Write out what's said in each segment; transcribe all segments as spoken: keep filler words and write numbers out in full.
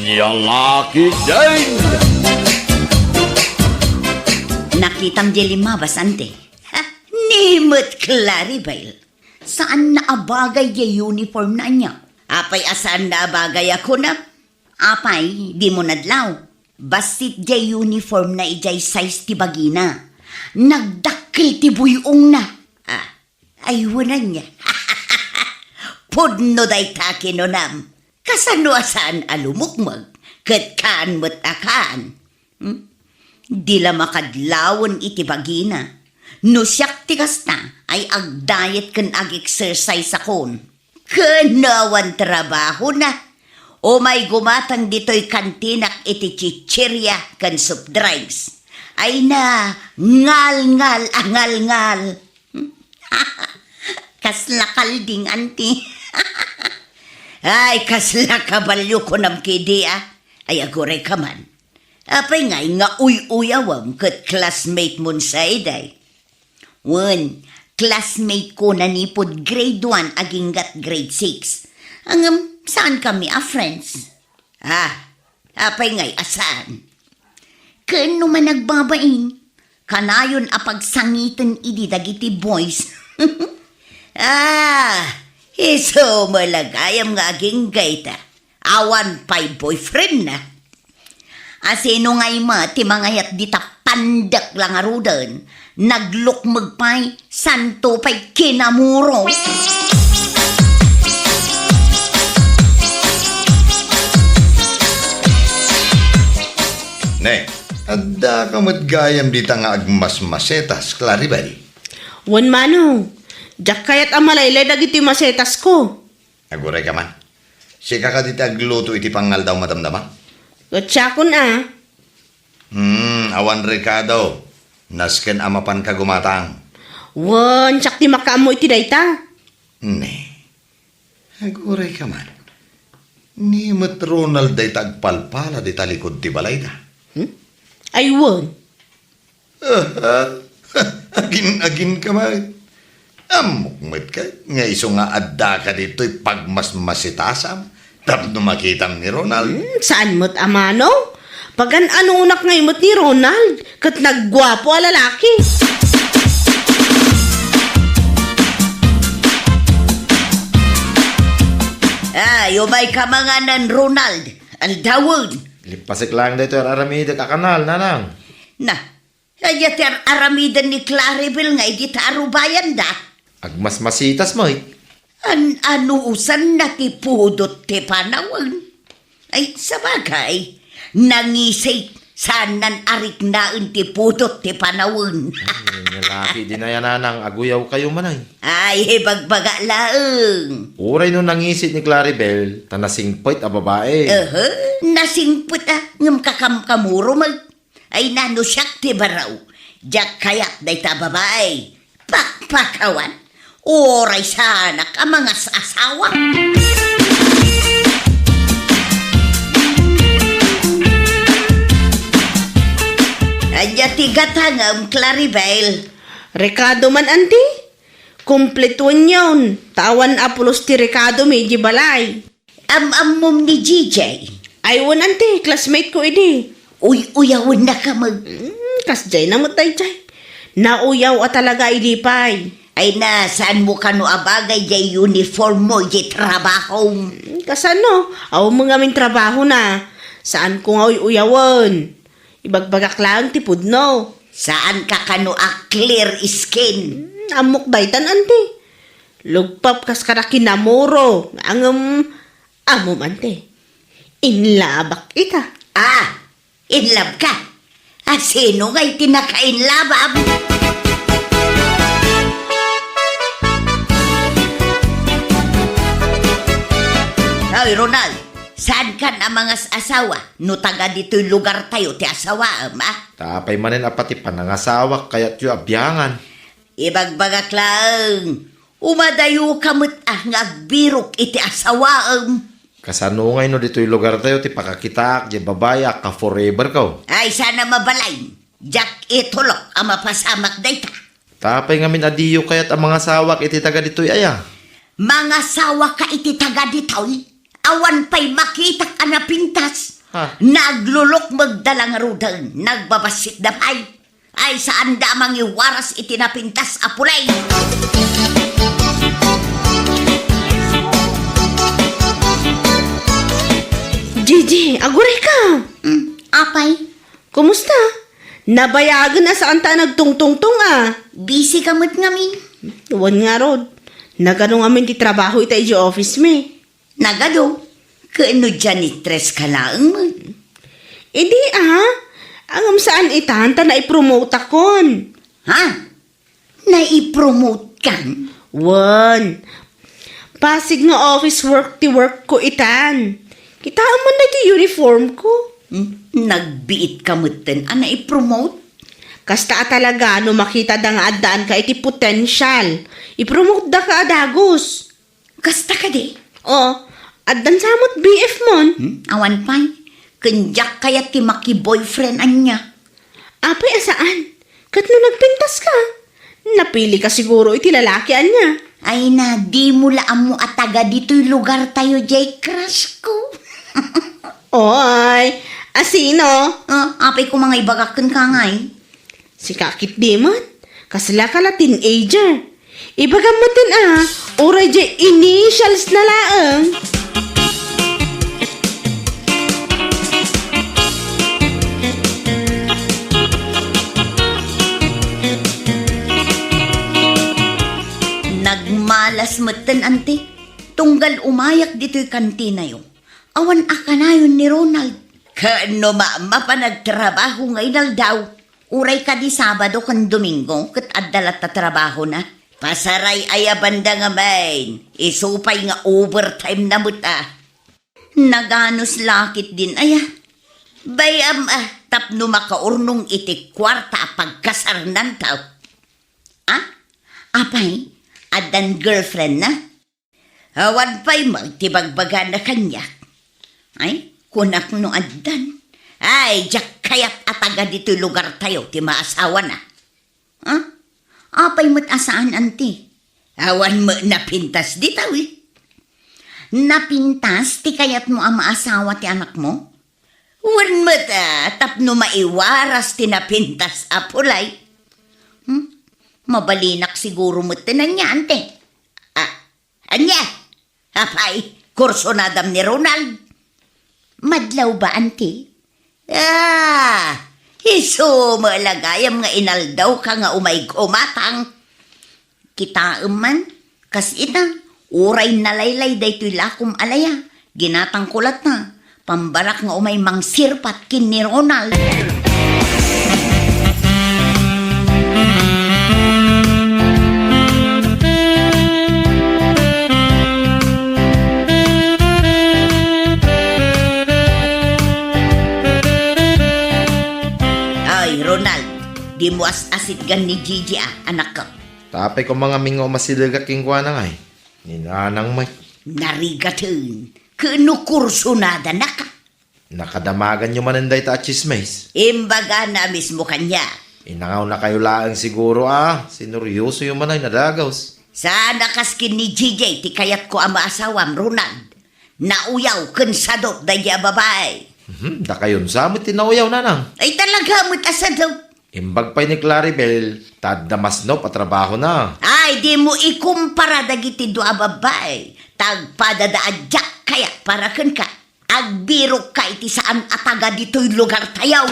Lalaki din! Nakitam di limabas, ante. Ha? Ni met Claribel. Saan na a bagay di uniform na anya? Apay a saan na a bagay a kunam? Apay, di mo nadlaw? Bassit di uniform na idiay size ti bagina. Nagdakkel ti buy-ongna. Ah, ay, wen ania. Pudno dayta kinunam. Kasano a saan a lumukmeg, ket kaan met a kaan? Hmm? Di la makadlawen iti bagina. No siak ti kasta, ay agdayet ken ag-exercise akon. Ken no awan trabahona, umay gumatang ditoy kantinak iti chicheria ken soft drinks. Ay na, ngalngal a ngalngal. Kasla kalding, anti. Ay, kasla kabalio kunam kidi, ah. Ay, aguray ka man. Apay ngay nga uy-uyawem ket classmate mon sa iday? Wen, classmate ko nanipud grade one aginggat grade six. Ngem, saan kami a friends? Ah, apay ngay a saan? Ken no managbabain, kanayon a pagsangiten idi dagiti boys. Ah, isu met la gayam nga agingga ita. Awan pay boyfriend na. A sino ngay met ti mangayat dita pandek la ngaruden? Naglukmeg pay, santo pay kinamuro. Ne, adda ka met gayam dita nga agmasmasetas, Claribel? Wen, Manong. Diak kayat a malaylay dagiti masetasko. Aguray ka man. Sika kadi ti agluto iti pangaldaw, madamdama? Ket siakon a. Hmm, awan rekado. Nasken a mapanka gumatang. Wen, siak ti makaammo iti dayta. Ne. Aguray ka man. Ni met Ronald dayta agpalpala dita likud ti balayda. Hmm? Ay, wen. Aha. Agin-agin ka met. Ammok met ket nga isu nga adda ka ditoy pagmasmasitasam tapno makitam ni Ronald. Hmm, saan met a Manong? Pagan-anonak ngay met ni Ronald, ket nagguapo a lalaki. Ay, umay ka manganan, Ronald. Aldawen. Lippasek laeng daytoy ar-aramidek a kanal, Nanang. Na, ania ti ar-aramiden ni Claribel nga idi ta arubayanda? Agmasmasitas met. An-anusanna ti pudot ti panawen? Ay, sabagay, nangisit, saan nan ariknaen ti pudot ti panawen. Ay, lalaki di na yan, Nanang, aguyaw kayo man ay. Ay, ibagbaga laeng. Uray no nangisit ni Claribel, ta nasingpet a babae. Aha, nasingpet a, ngem kakamkamuro met. Ay, nano siak ti baro, diak kayat dayta a babae. Pakpakawan, uray saanak a mangas-asawa. Ania ti gatangem, Claribel? Rekado man, anti. Kompletuenyon, ta awan a pulos ti rekadomi idiay balay. Am-ammom ni J J? Ay, wen, anti, classmate ko idi. Uy-uyawennaka met. Hmm, kasdiay na met daydiay. Nauyaw a talaga idi pay. Ay na, saanmo kano a bagay diay uniform mo idiay trabahom? Hmm, kasano? Awan met ngamin trabahona. Saanko nga uy-uyawen. Ibagbagak laeng ti pudno. Saanka kano a clear skin? Hmm, ammok daytan, anti. Lugpap kas kada kinamuro, ngem ammom, anti. Inlabak ita. Ah, inlabka? A sino ngay ti nakainlabam? Hoy, Ronald, saankan a mangas-asawa no taga ditoy lugartayo ti asawaem, a? Ta apay manen a pati panangasawak kayatyo a biangan? Ibagbagak laeng, umadayoka met a nga agbirok iti asawaem. Kasano ngay no ditoy lugartayo ti pakakitaak diay babai a ka-forever ko? Ay, saan a mabalin. Diak itulok a mapasamak dayta. Ta apay ngamin a diyo kayat a mangasawak iti taga ditoy aya? Mangasawaka iti taga ditoy? Awan pay makitak a napintas. Ha? Naglulukmegda la ngaruden, nagbabassitda pay. Ay, saanda a mangiwaras iti napintas a pulay. Gigi, aguray ka! Hmm, apay? Kumusta? Nabayagen a saanta a nagtungtungtong a. Busy ka met ngamin. Wen ngarud. Nagano ngamin ti trabaho ita idiay office mi? Nagado. Ken no janitress ka laeng met. Idi a, ngem saan itan ta naipromoteakon. Ha? Naipromotekan? Wen. Pasig nga office work ti work ko itan. Kitaem man daytoy uniform ko. Hmm? Nagbiit ka metten a naipromote? Kasta a talaga no makitada nga addaanka iti potential, ipromotedaka a dagus. Kasta kadi? O, addan sa met B F mon? Hmm? Awan pay. Ken diak kayat ti maki-boyfriend ania. Apay a saan? Ket no nagpintaska, napilika siguro iti lalaki ania. Ay na, dimo la ammo a taga ditoy lugartayo diay crush ko. Oy, a sino? Ah, apay ko nga ibagak kenka ngay? Sika ketdi met, kaslaka la teenager. Ibagam metten a, uray diay initials na laeng. Nagmalas metten, anti, tunggal umayak ditoy kantinayo. Awan a kanayon ni Ronald. Ken no mapan agtrabaho nga inaldaw, uray kadi Sabado ken Domingo ket adda latta trabahona. Pasaray aya banda ngamin, isu pay nga overtime na met a. Naganus la ketdin aya. Bay-am a, tapno makaurnong iti kuarta a pagkasarnantaw. Ah? Apay, addan girlfriend na? Awan pay met ti bagbagana kaniak. Ay, kunak no addan. Ay, diak kayat a taga ditoy lugartayo ti maasawana. Ha? Apay met a saan, anti? Awan met napintas dita, wi. Napintas ti kayatmo a maasawa ti anakmo? Wen met, ah, tapno maiwaras ti napintas a pulay. Hmm? Mabalinak siguro met ti naniante. Ah, ania? Apay, kursunadam ni Ronald? Madlaw ba, anti? Ah, isu met la gayam nga inaldawka nga umay gumatang. Kitaem man, kas ita, uray nalaylay daytoy lakom a laya, ginatangko latta, pambarak nga umay mangsirpat ken ni Ronald. Ay, Ronald, dimo as-asitgan ni Gigi a, anakko. Tapay ko mangamin nga umasidegak kenkuana ngay. Ni nanang met. Narigaten, ken no kursunada naka. Nakadamaganyo manen dayta a tsismis. Imbagana a mismo kaniak. Inangawnakayo laeng siguro a sineryosoyo manen a dagus. Saan a kas ken ni J J ti kayatko a maasawam, Ronald. Nauyaw ken sadot daydi a babai. Mhm, dakayon sa met ti nauyaw, nanang. Ay, talaga met a sadot. Imbag pay ni Claribel, ta adda masnop a trabahona. Ay, dimo ikumpara dagiti dua a babbai. Ta agpadada a diak kayat para kenka. Agbirokka iti saan a taga ditoy lugartayo.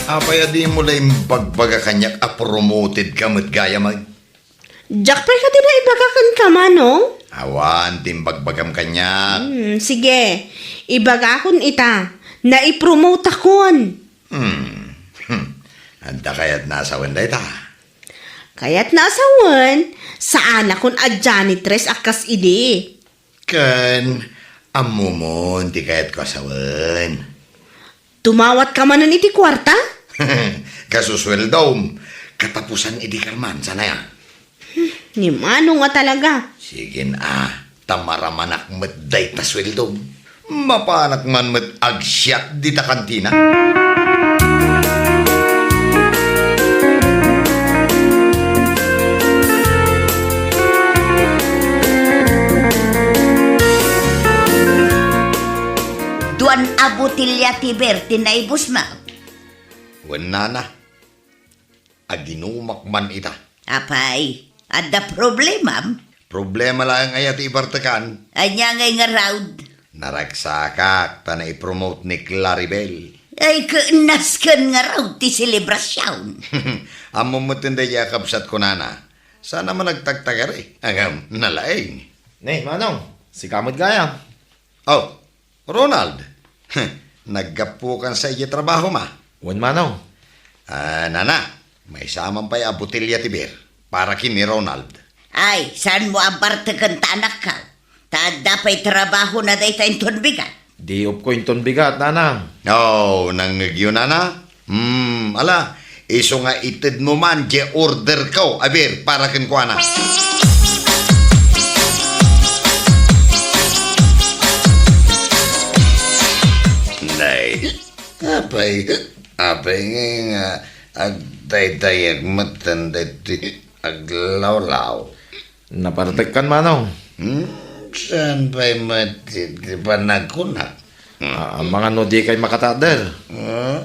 Apay a dimo la imbagbaga kaniak a promoted ka met gayam? Diak pay kadi naibaga kenka, Manong? Awan ti imbagbagam kaniak. Hmm, sige. Ibagakon ita. Naipromoteakon. Hmm. Hmm. Adda kayatna a sawen dayta? Kayatna a sawen, saanakon a janitress a kas idi. Ken, ammomon ti kayatko a sawen. Tumawatka manen iti kuarta? Kasusueldom, katapusan idi karman, saan aya? Hmm, ni Manong a talaga. Sige a, ta maramanak met dayta sueldom. Mapanak man met agsiat dita kantina. a botelya ti beer ti naibusmo? Wen, nana. Aginumak man ita. Apay, adda problemam? Problema laeng aya ti ibartekan. Ania ngay ngarud? Naragsakak ta naipromote ni Claribel. Ay, keennas ken ngarud ti selebrasion. Ammom met daydiay a kabsatko, nana. Saan a managtagtagari. Agam, nalaing. Ne, Manong, sika met gayam. Oh, Ronald, naggapukan sa idiay trabahom a? Wen, Manong. Ah, nana, maysa man pay a botelya ti beer para ken ni Ronald. Ay, saanmo a barteken ta anakko? Ta adda pay trabahona dayta inton bigat. Day off ko inton bigat, nana. Oh, nangngegyo, nana? Hmm, ala, isu nga itedmo man diay orderko a beer para kenkuana. Nay, apay, apay ngay nga agdaydayag metten daytoy aglawlaw? Nabartekkan, Manong. Hmm? Saan pay met ti, ti panagkunak? Hmm? Ah, amangan no dikay makatakder. Hmm?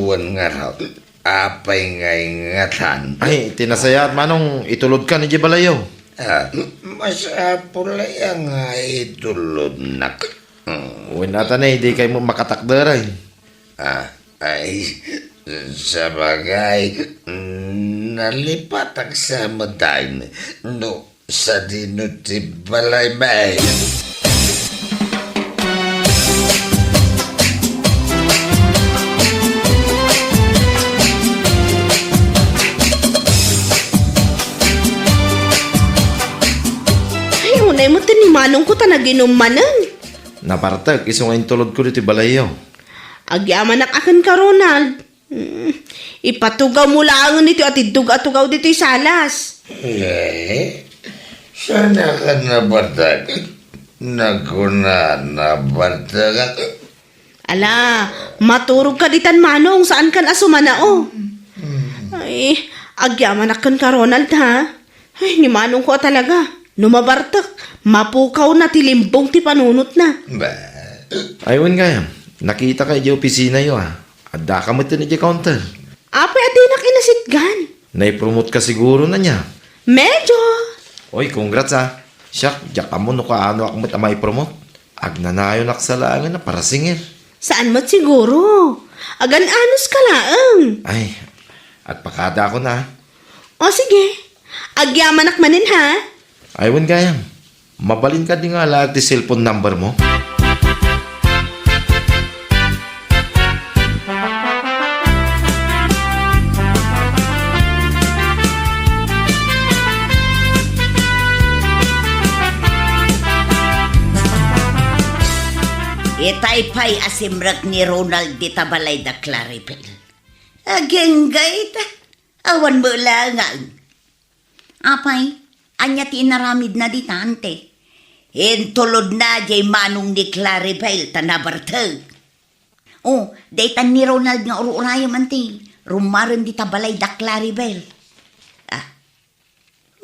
Wen ngarud. Apay ngay ngatan? Ay, ti nasayaat, Manong, itulodkan idiay balayyo. Ah, masapul aya nga itulodnak. Hmm. Wen, ata ne, dikay mo makatakder, ay. Ah, ay, sabagay, nalipatak sa medain no sadino ti balaymi. Ay, unay met ni manongko ta naginum manen. Nabartek, isu nga intulodko ditoy balayyo. Agyamanak a kenka, Ronald. Hmm, ipatugawmo laengen iti atiddog a tugaw ditoy salas. Eh, saan a kan nabartek? Nagkuna, nabartek. Ala, maturogka ditan, Manong, saankan a sumanao. Hmm. Ay, agyamanak kenka, Ronald, ha? Ay, ni manongko a talaga. No mabartek, mapukawna ti limbong ti panunotna. Ba? Ay, wen gayam, nakitaka idiay opisinayo, a. Addaka met idiay counter. Apay a dinak inasitgan? Naipromote ka siguro, ania? Medyo. Oy, congrats, a. Siak, diak ammo no kaanoak met a maipromote. Agnanayonak sa laengen a para singer. Saan met siguro? Agan-anos ka laeng. Ay, agpakadaakon, a. O sige, agyamanak manen, ha? Ay, wen gayam. Mabalin kadi nga alaek ti cellphone number mo? Itay pay a simrek ni Ronald dita balay da Claribel. Agingga ita. Awan met laeng. Apay, ania ti inaramidna dita, ante? Intulodna diay manong ni Claribel ta nabartek. O, daytan ni Ronald nga ur-urayem, ante. Rummuaren dita balay da Claribel. Ah,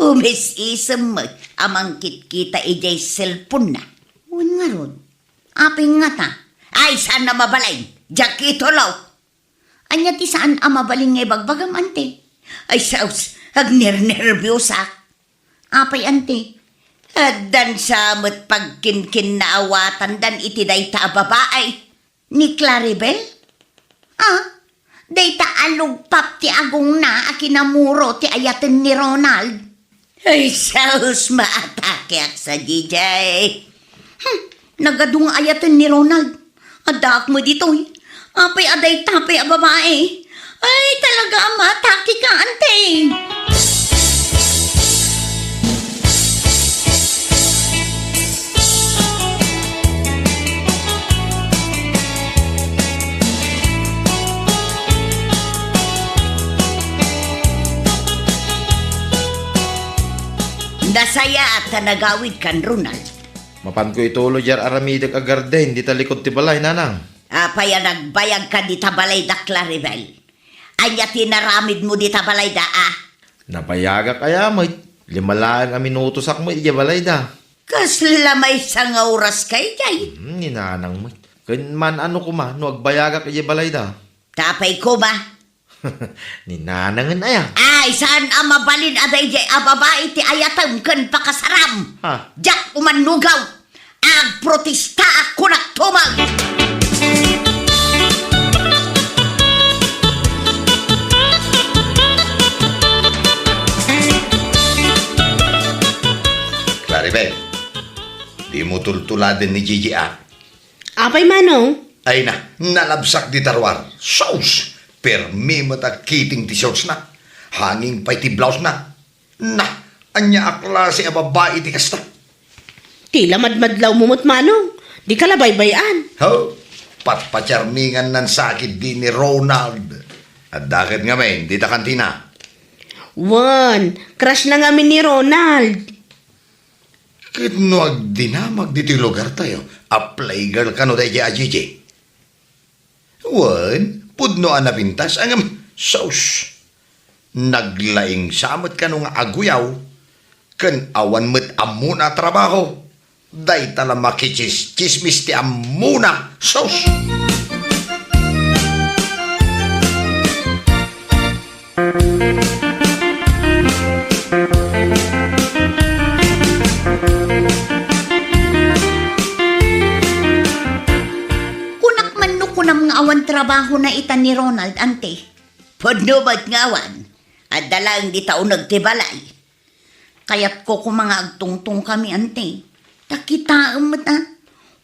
umis-isem met a mangkitkita idiay cellphone-na. Wen ngarud, apay ngata? Ay, saan a mabalin? Diak itulo. Ania ti saan a mabalin nga ibagbagam, ante? Ay, sus, agnernerbiosak. Apay, ante? Addan sa met pagkinkinnaawatan iti dayta a babai. Ni Claribel? Ah, dayta a lugpap ti agongna a kinamuro ti ayaten ni Ronald. Ay, sus, maatakeak sadiay. Hmm, nagadu nga ayaten ni Ronald. Addaak met ditoy. Apay a dayta pay a babai. Ay, talaga a maatake ka, ante. Nasayaat ta nagawidkan, Ronald. Mapanko ituloy diay aramidek a garden dita likud ti balay, nanang. Apay a nagbayagka dita balay da Claribel? Ania ti inaramidmo dita balayda, a? Nabayagak aya met. Lima laeng a minutosak met idiay balayda. Kasla maysa nga oras kay jay? Hmm, ni Nanang met. Ken man-ano koma no agbayagak idiay balayda? Tapay koma? Ni Nanangen aya? Ay, saan a mabalin a dayjay a babai ti ayatem ken pakasaram? Ha? Diak umannugaw. Agprotestaak, kunak tumang! Claribel, dimo tultuladen ni Gigi, a? Apay, Manong? Ay na, nalabsak dita ruar. Sus! Permi met a kiting ti shortsna. Hanging pay ti blousena. Na, ania a klase a babai ti kasta? Ti la madmadlawmo met, Manong. Dika la baybay-an. Ho, patpatiarmingan nan sakit di ni Ronald. Adda ket ngamin dita kantina. Wen, crush na ngamin ni Ronald. Ket no agdinamag ditoy lugartayo, a playgirl kano dayjay a Gigi? Wen, pudno a napintas, ngem, sus! Naglaing sa met kano nga aguyaw, ken awan met ammona a trabaho. Dayta la makichismis ti ammona, sus! Kunak man no kunam nga awan trabahona ita ni Ronald, anti? Pudno met nga awan. Adda laeng dita uneg ti balay. Kayatko koma nga agtungtongkami, anti. Ta kitaem met, a.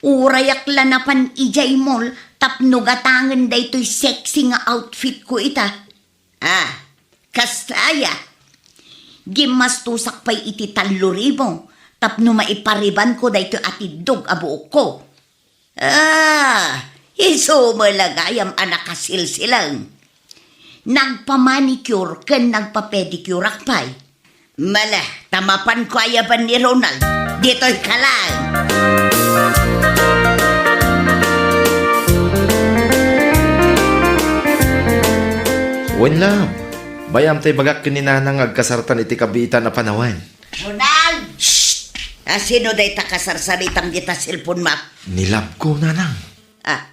Urayak la napan idiay mall tapno gatangen daytoy sexy nga outfitko ita. Ah, kasta aya. Gimmastosak pay iti tallo ribu tapno maiparibanko daytoy a tiddog a buokko. Ah, isu met la gayam a nakasilsilang. Nagpamanicure ken nagpapedicure-ak pay. Mala, ta mapanko a yaban ni Ronald. Ditoy ka lang. Wen, love. Bay-am ta ibagak ken ni Nanang nga agkasartan iti kabiitan a panawen. Ronald! Shh! A, sino dayta kasarsaritam dita cellphone mo? Ni love ko, Nanang. Ah.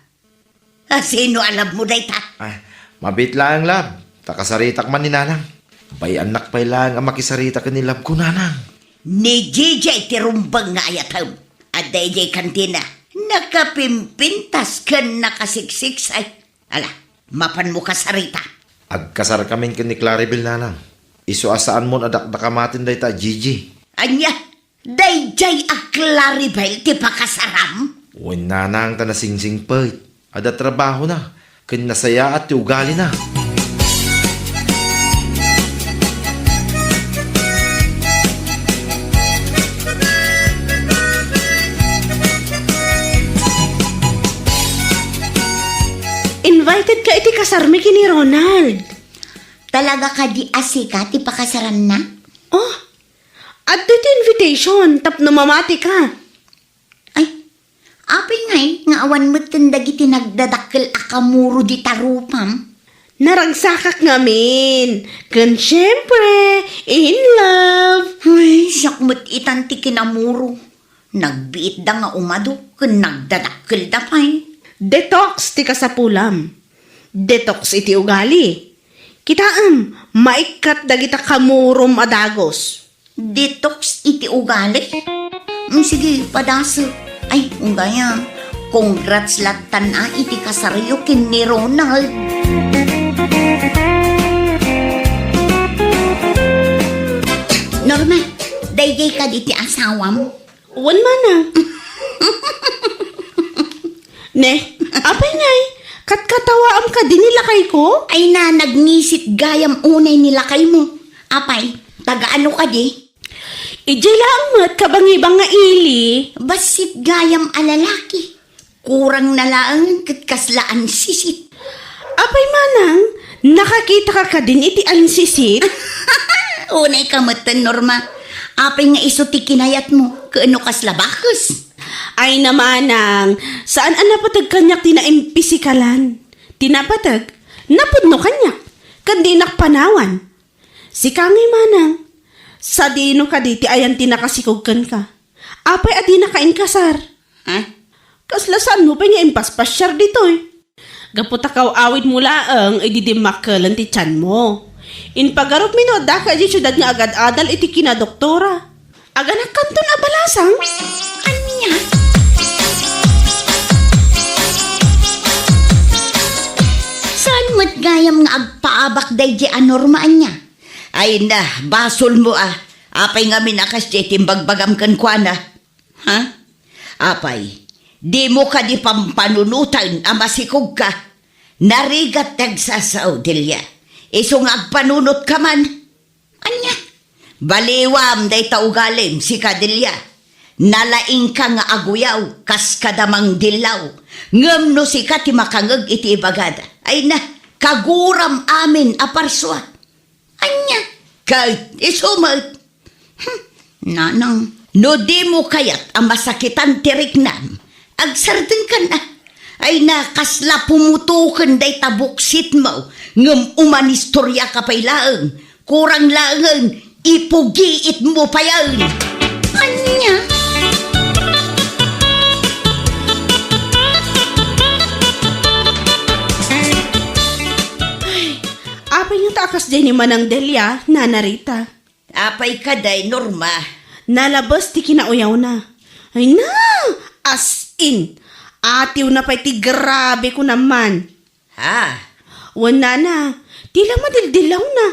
A, sino a love mo dayta? Ay, mabiit laeng, love. Ta kasaritak man ni Nanang. Bay-annak pay laeng a makisarita ken ni love ko, Nanang. Ni Gigi ti rumbeng nga ayatem. Adda idiay kantina. Nakapimpintas ken nakasiksiksay. Ala, mapanmo kasarita. Agkasarkamin ken ni Claribel, Nanang. Isu a saanmon a dakdakamaten dayta a Gigi. Ania? Daydiay a Claribel ti pakasaram? Wen, Nanang, ta nasingsingpet. Adda trabahona, ken nasayaat ti ugalina. Invited ka iti kasarmi ken ni Ronald. Talaga kadi a sika ti pakasaranna? Oh, adda ti invitation tapno mamati ka. Ay, apay ngay nga awan metten dagiti nagdadakkel a kamuro dita rupam? Naragsakak ngamin, ken siempre, in love. Ay, siak met itan ti kinamuro. Nagbiitda nga umado ken nagdadakkelda pay. Detox ti kasapulam. Detox iti ugali. Kitaem, maikkat dagita kamurom a dagus. Detox iti ugali? Mm, sige, padasek. Ay, unggayam. Congrats lattan a iti kasaryo ken ni Ronald. Norma, daydiay kadi ti asawam? Wen, Manang. Ne, apay ngay, katkatawaam kadi ni lakayko? Ay na, nagngisit gayam unay ni lakaymo. Apay, taga ano kadi? Idiay laeng met kabangibang nga ili. Bassit gayam a lalaki. Kurang na laeng ket kasla ansisit. Apay, Manang, nakakitaka kadin iti ansisit? Unay ka metten, Norma. Apay nga isu ti kinayatmo, ken no kasla bakes? Ay na, Manang, saan a napateg kaniak ti naimpisikalan. Ti napateg, napudno kaniak, ken dinak panawan. Sika ngay, Manang, sadino kadi ti ayan ti nakasikog kenka? Apay a dinaka inkasar? Ha? Kasla saanmo pay nga impaspasiar ditoy? Gapu ta kaw-awidmo laeng idi dimmakkel ti tianmo. Impagarupmi no addaka idiay siudad nga agad-adal iti kinadoktora. Aganakkanton a balasang? Ania? Saan met gayam nga agpaabak daydiay a Norma, ania? Ay na, basolmo a. Apay ngamin a kasdiay ti imbagbagam kenkuana? Ha? Apay, dimo kadi pampanunoten a masikogka? Narigat ti agsasao, Delia. Isu nga agpanunotka man. Ania? Baliwam dayta ugalim, sika, Delia. Nalaingka nga aguyaw, kas kada mangdillaw. Ngem no sika ti makangeg iti ibagada, ay na, kaguram amin a parsua. Ania? Ket isu met. Hmm, nanang, no dimo kayat a masakitan ti riknam, agsardengkan a. Ay na, kasla pumutoken dayta buksitmo, ngem umanistoriaka pay laeng. Kurang laengen, ipugiitmo payen. Ania? Ay, apay ngata a kasdiay ni Manang Delia, Nana Rita? Apay kadi, Norma? Nalabes ti kinauyawna. Ay na! As in, atiwna pay ti grabe ko naman. Ha? Wen, Nana, ti la madildillawna.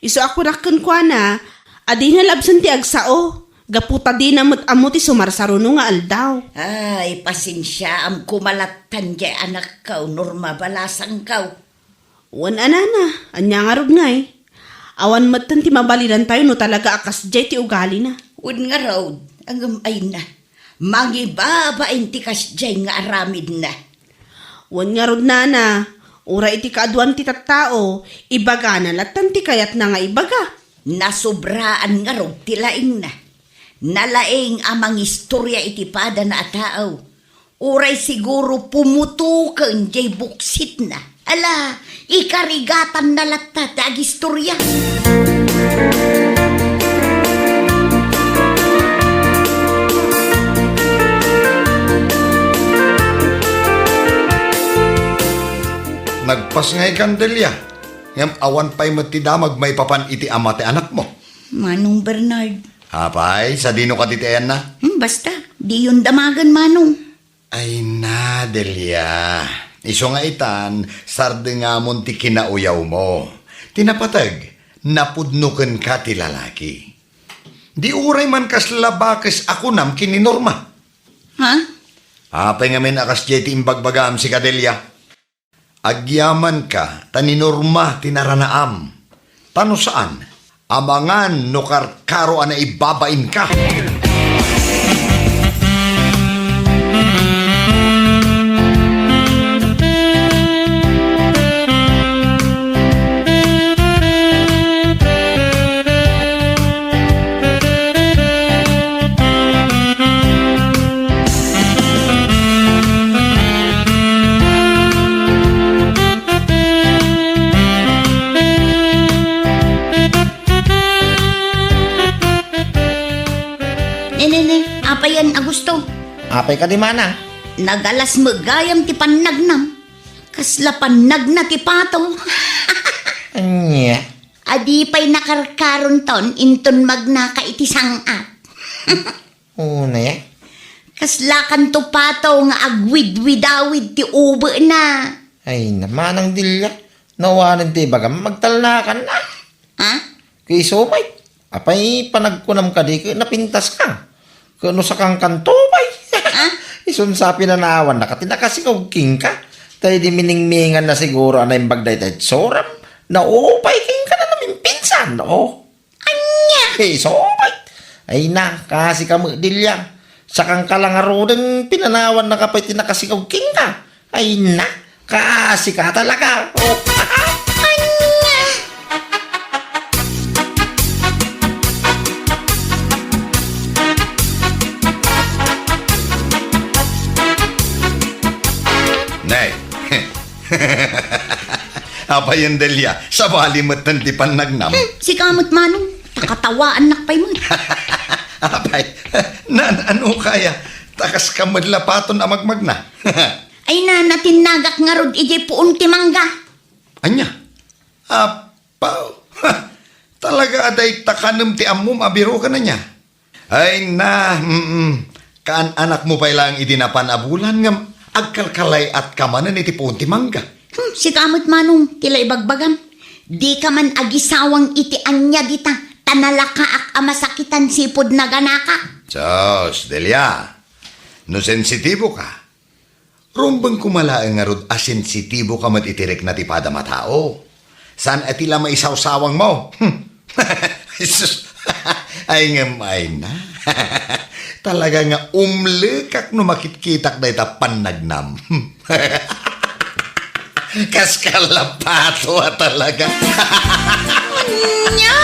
Isu a kunak kenkuana a dina labsen ti agsao, gapu ta dina met ammo ti sumarsaruno nga aldaw. Ay, pasensiaam koma lattan diay anakko, Norma, balasangko. Wen a, Nana, ania ngarud ngay? Awan metten ti mabalidantayo no talaga a kasdiay ti ugalina. Wen ngarud, ngem ay na, mangibabain ti kasdiay nga aramidna. Wen ngarud, Nana, uray iti kaaduan ti tattao, ibagana lattan ti kayatna nga ibaga. Nasobraan ngarud ti laingna. Nalaing a mangistoria iti padana a tao. Uray siguro pumutoken diay buksitna. Ala, ikarigatanna latta ti agistoria. Nagpas ngay, Candelia, ngem awan pay met ti damag maipapan iti ama ti anakmo. Manong Bernard. Apay, sadino kadi ti ayanna? Hmm, basta, diyon damagen, Manong. Ay na, Delia. Isu nga itan, sardengamon ti kinauyawmo. Ti napateg, napudno kenka ti lalaki. Di uray man kasla bakes a kunam ken ni Norma. Ha? Apay ngamin a kasdiay ti imbagbagam, sika, Delia? Agyamanka ta ni Norma ti naranaam. Ta no saan, amangan no karkaro a naibabainka. Ne, ne, ne, apay yan, Augusto? Apay kadi, Manang? Nagalas met gayam ti pannagnam. Kasla pannagna ti pato. Ania? Adi pay nakarkaronton inton magnaka iti sang-at. Unay, eh? Kaslakanto pato nga agwidwidawid ti ubena. Ay, na, Manang Delia, no awanen ti ibagam, magtalnakan na. Ha? Ket isu pay, apay panagkunam kadi ket napintaska? Ket no sakangkanto pay? Ha? Isun sa pinanawannaka ti nakasikaw kenka. Ta idi miningminganna siguro a naimbag dayta itsuram, naupay kenka na namimpinsan, o. Ania? Isu pay. Ay na, kaasika met, Delia. Sakangka la ngaruden, pinanawannaka pay ti nakasikaw kenka. Ay na, kaasika talaga. O. Ania? Nay. Apay, Delia, sabali metten ti pannagnam. Hmm, sika met, Manong. Takatawaannak pay met. Apay, na, Ano kaya? Ta kaskam met lapaton a magmagna. Ay na, natinnagak ngarud idiay puon ti mangga. Ania? Apaw. Talaga a dayta kanem ti ammom a biro ken ania? Ay na, mm, kaan-anakmo pay laeng idi napan a bulan ngem agkalkalayatka manen iti puon ti mangga. Hmm, sika met, Manong, ti la ibagbagam. Dika man agisawang iti ania dita, ta nalakaak a masakitan sipud naganaka. Sus, Delia, no sensitibo ka, rumbeng koma laeng ngarud a sensitibo ka met iti rikna ti padam a tao. Saan a ti la maisawsawangmo. Hmm. Jesus. Ay ngem ay na. Talaga nga umlekak no makitkitak dayta pannagnam. Kas kalapato a talaga. Ania?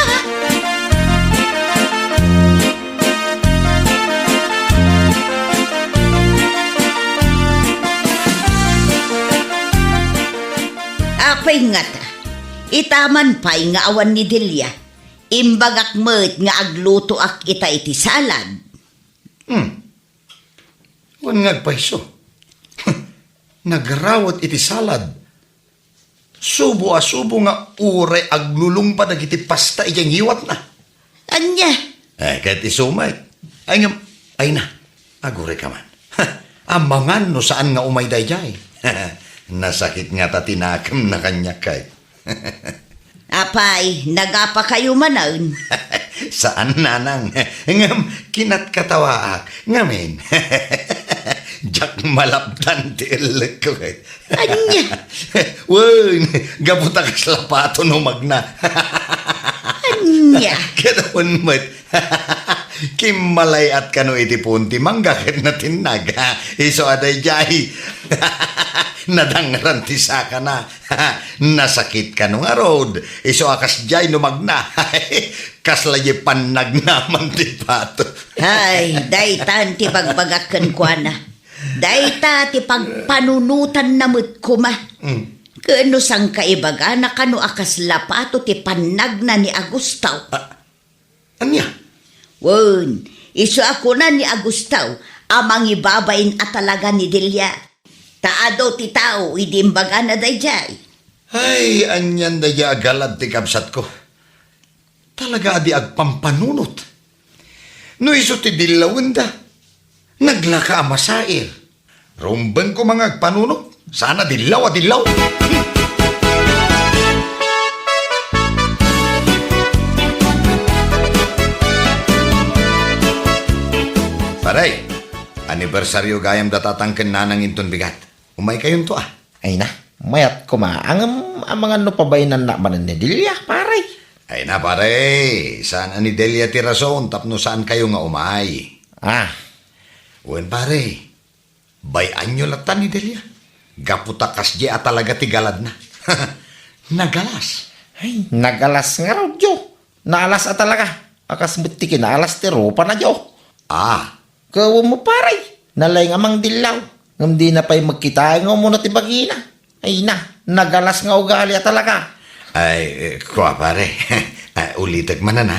Apay ngata, itaman pay nga awan ni Delia, imbagak met nga aglutoak ita iti salad. Hmm. Wen nga agpayso. Nagrawet iti salad. Subo a subo nga uray aglulungpa dagiti pasta idiay ngiwatna. Ania? Eh, ket isu met. Ay ngem, ay na, aguray ka man. Amangan no saan nga umay daydiay. Nasakit ngata ti nakemna kaniak, kay. Apay, nagapakayo manen? Saan, nanang. Ngem, kinatkatawaak. Ngamin, diak malapdan ti ellekko, kay. Ania? Wen, gapu ta kasla pato no magna. Ania? Ket wen met, kimmalay-at kano iti puon ti mangga ket natinnag. Isu a daydiay. Nadangran ti sakana. Nasakit kano ngarud. Isu a kasdiay no magna. Kasla diay pannagnaman ti pato. Ay, daytan ti bagbagak kenkuana. Dayta ti pagpanunotanna met koma. Mm. Ken no saan ka ibagana kano a kasla pato ti pannagna ni Agustaw? Ah, ania? Wen, isu a kuna ni Agustaw a mangibabain a talaga ni Delia. Ta adu ti tao idi imbagana daydiay. Ay, anian daydiay a galad ti kabsatko. Talaga a di agpampanunot. No isu ti dillawenda, naglaka a masair. Rumbeng koma nga agpanunot, saan a dillaw a dillaw. Pare, anibersario gayam da tatang ken nanang inton bigat. Umaykayonto, a. Ay na, mayat koma. Ngem amangan no pabainannak manen ni Delia, pare. Ay na, pare, saan a ni Delia ti rason tapno saankayo nga umay. Ah. Wen, pare, bay-anyo latta ni Delia. Gapu ta kasdiay a talaga ti galadna. Nagalas. Ay, nagalas ngarud, jo. Naalas a talaga. A kas met ti kinaalas ti rupana, jo. Ah. Ket wen mo, pare, nalaing a mangdillaw. Ngem dina pay met kitaen nga umuna ti bagina. Ay na, nagalas nga ugali a talaga. Ay, eh, kua, pare. Ah, ulitek manen, a.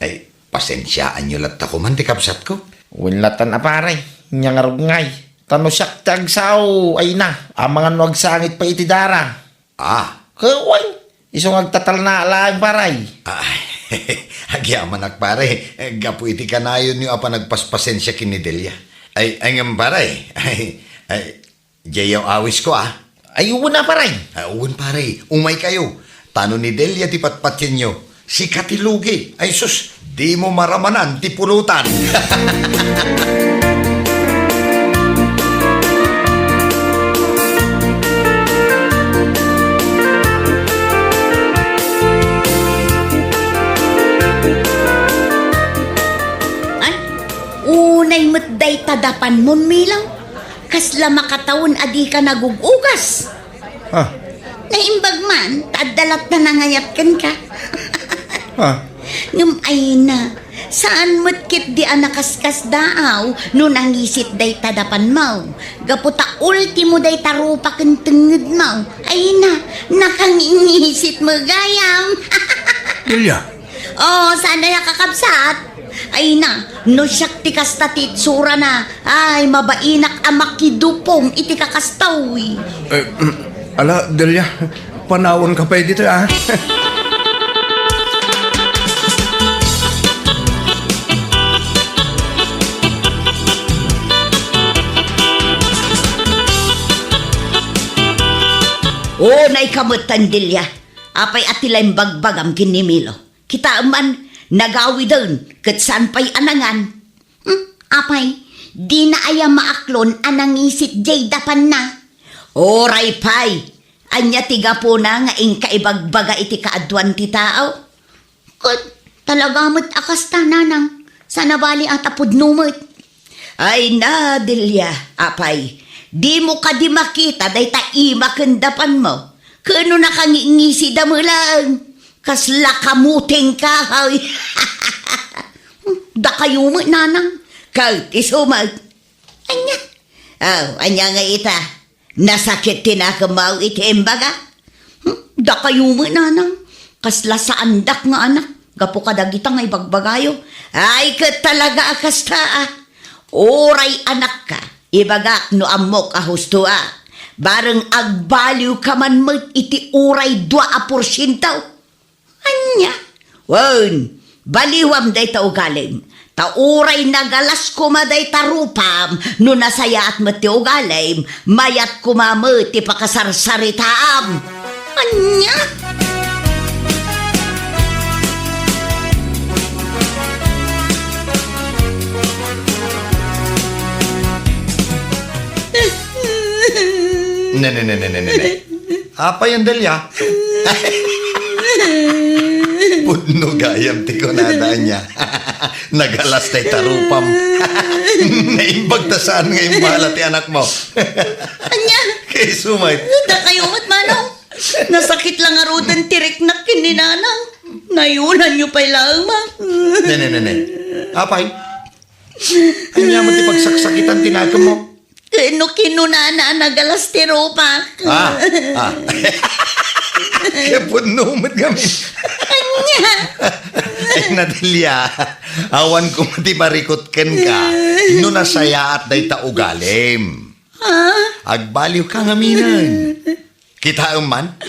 Ay, pasensiaanyo latta koman ti kabsatko. Wen lattan a, pare. Nia ngarud ngay. Ta no siak ti agsao, ay na, amangan no agsangit pay iti dara. Ah. Ket wen, isu nga agtatalna laeng, pare. Ah, agyamanak, pare, gapu iti kanayonyo a panagpaspasiensia ken ni Delia. Ay, ay ngem, pare, ay, ay, diayyo awisko, a. Ay, wen a, pare. Ah, wen, pare, umaykayo. Ta no ni Delia ti patpatienyo, sika ti lugi. Ay sus, dimo maramanan ti pulutan. Ay, unay met dayta dapanmon, Milaw. Kasla makatawen a dika nagug-ugas. Ah. Naimbag man, ta adda latta nangayat kenka. Ah. Ngem ay na, saan met ketdi a nakaskasdaaw no nangisit dayta dapanmo. Gapu ta ultimo dayta rupa ken tengngedmo. Ay na, nakangingisit met gayam. Delia. Oh, saan a, kakabsat? Ay na, no siak ti kasta ti itsurana, ay, mabainak a makidupong iti kakastaw. Eh, ala, Delia, panawanka pay ditoy, ah. O, naikametan, Delia. Apay a ti la imbagbagam ken ni Milo? Kitaem man, nagawiden, ket saan pay a nangan. Hmm, apay, dina aya maaklon a nangisit diay dapanna? Uray pay, ania ti gapuna nga inka ibagbaga iti kaaduan ti tao? Ket talaga met a kasta, nanang, saan a bali a ta pudno met. Ay na, Delia, apay, dimo kadi makita dayta ima ken dapanmo? Ket no nakangingisi da met laeng, kasla kamutengka, hay. Dakayo met, nanang, ket isu met. Ania? Aw, ania nga ita? Nasakit ti nakemmo iti imbaga? Hmm? Dakayo met, nanang. Kasla saandak nga anak gapu kadagita nga ibagbagayo. Ay, ket talaga a kasta, a. Uray anakka, ibagak no ammok a husto, a. Bareng agbaliwka man met iti uray dua a porsiento. Ania? Wen, baliwam dayta ugalim. Ta uray nagalas koma dayta rupam, no nasayaat met ti ugalim, mayat koma met ti pakasarsaritaam. Ania? Ne, ne, ne, ne, ne, ne, ne. Apay, Delia? Pudno gayam ti kunada, ania. Nagalas dayta rupam. Naimbag ta saan nga imbala ti anakmo. Ania? Kaysu met. Dakayo met, manong. Nasakit la ngaruden ti riknak ken ni nanang. Nayunanyo pay laeng, ma. Ne, ne, ne, ne. Apay? Ania met ti pagsaksakitan ti nakemmo? Ket no kinunana a nagalas ti rupak. Ah, ah. Kaya pudno met kami. Ania? Ay, Delia, awan koma ti marikut kenka. No nasayaat dayta ugalim. Ah? Agbaliwka ngaminen. Kitaem man,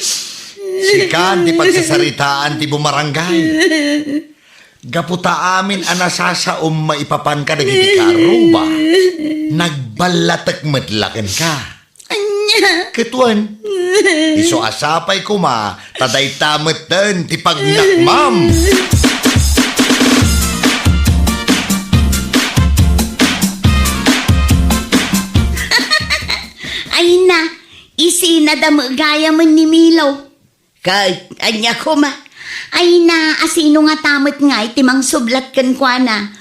sikan ti pagsasaritaan ti bumarangay. Gapu ta amin a nasasaom maipapan kadagiti karuba, nagballatek met la kenka. Ania? Ket wen, isu a sapay koma ta dayta metten ti pagnakmam. Ay na, isinada met gayamen ni Milo. Ket ania koma? Ay na, asino ngata met ngay ti mangsublat kenkuana?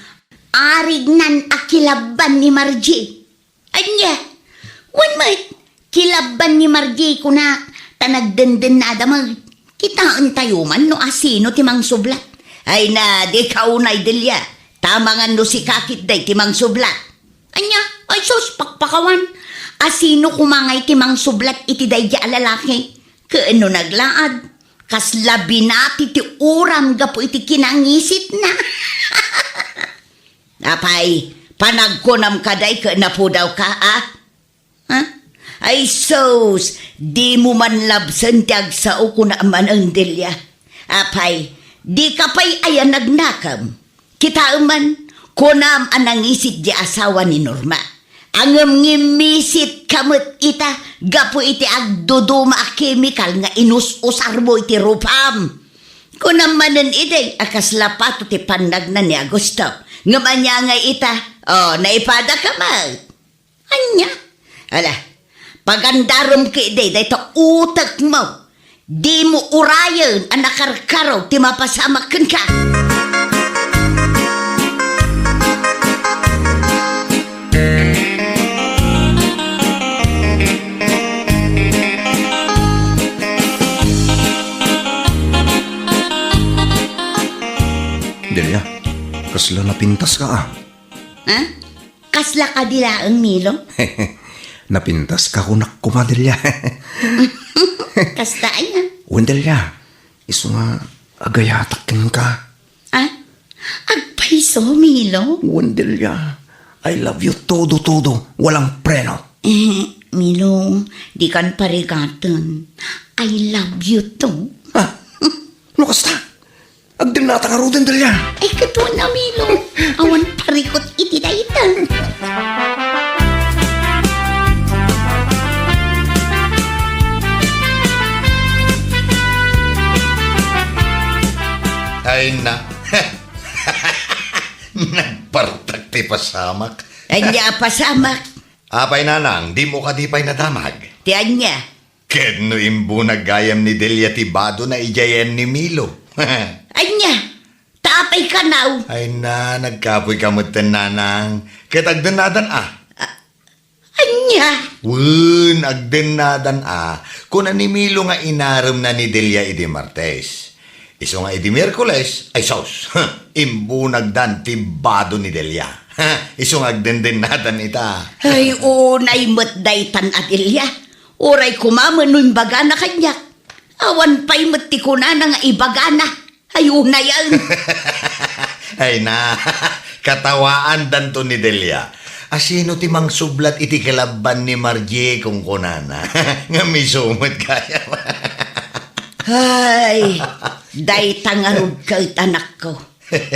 Arignan a kilabban ni Margie. Ania? Wen met, kilabban ni Margie kunak, ta nagdendennada met. Kitaentayo man no asino ti mangsublat. Ay na, dika unay, Delia, ta amangan no sika ketdi ti mangsublat. Ania? Ay sus, pakpakawan. Asino koma ngay ti mangsublat iti daydi a lalaki? Ket no naglaad, kasla binati ti uram gapu iti kinangisitna. Apay, panagkunam kadi ket napudawka, a? Ha? Ay sus, dimo man labsen ti agsao, kuna manen, Delia. Apay, dika pay aya nagnakem? Kitaem man, kunam a nangisit di asawa ni Norma. Ngem ngimmisit ka met ita gapu iti agduduma a kemikal nga inus-usarmo iti rupam. Kunam manen idi a kasla pato ti pannagna ni Augusto. Ngem ania nga ita? O, naipada ka met. Ania? Ala, pagandarem ketdi dayta utekmo. Dimo urayen a nakarkaro ti mapasamak kenka. Delia, kasla napintaska, a. Ha? Kasla kadi laeng, Milo? Napintaska kunak koma, Delia. Kasta aya? Wen, Delia. Isu nga agayatak kenka. Ah? Agpayso, Milo. Wen, Delia, I love you todo, todo. Walang preno. Eh, Milo, dikan parigaten. I love you too. Ha? No kasta? Agdennata ngaruden, Delia. Ay, kaduana, Milo. Awan parikut iti dayta. Ay na. Nagpartak ti pasamak. Ania a pasamak? Apay, nanang, dimo kadi pay nadamag? Ti ania? Ket no imbunag gayam ni Delia ti badona idiay ayan ni Milo. Ania? Ta apay kanaw? Ay na, nagkapoyka metten, nanang. Ket agdennadan a. A-, ania? Wen, agdennadan a. Kuna ni Milo nga inaremna ni Delia idi Martes. Isu nga idi Miyerkules, ay sus, imbunagdan ti bado ni Delia. Isu nga agdendennadan ita. Ay, unay met daytan a Delia. Uray koma no imbagana kaniak. Awan pay met ti kunana nga ibagana. Ay, unayen. Ay na, katawaandanto ni Delia. Asino ti mangsublat iti kilabban ni Margie, kunkunana. Nga misumet kaya. Ay, dayta ngarud ket, anakko.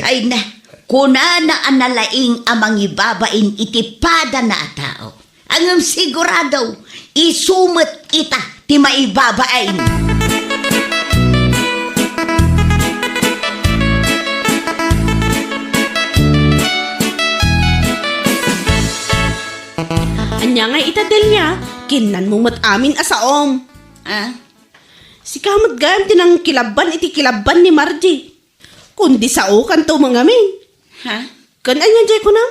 Ay na, kunana a nalaing a mangibabain iti padana a tao. Ngem sigurado, isu met ita ti maibabain. Ania ngay ita, Delia? Kinnanmo met amin a saom. Ah? Sika met gayam ti nangkilabban iti kilabban ni Margie. Kundi saokanto met ngamin. Ha? Ken ania jay kunam?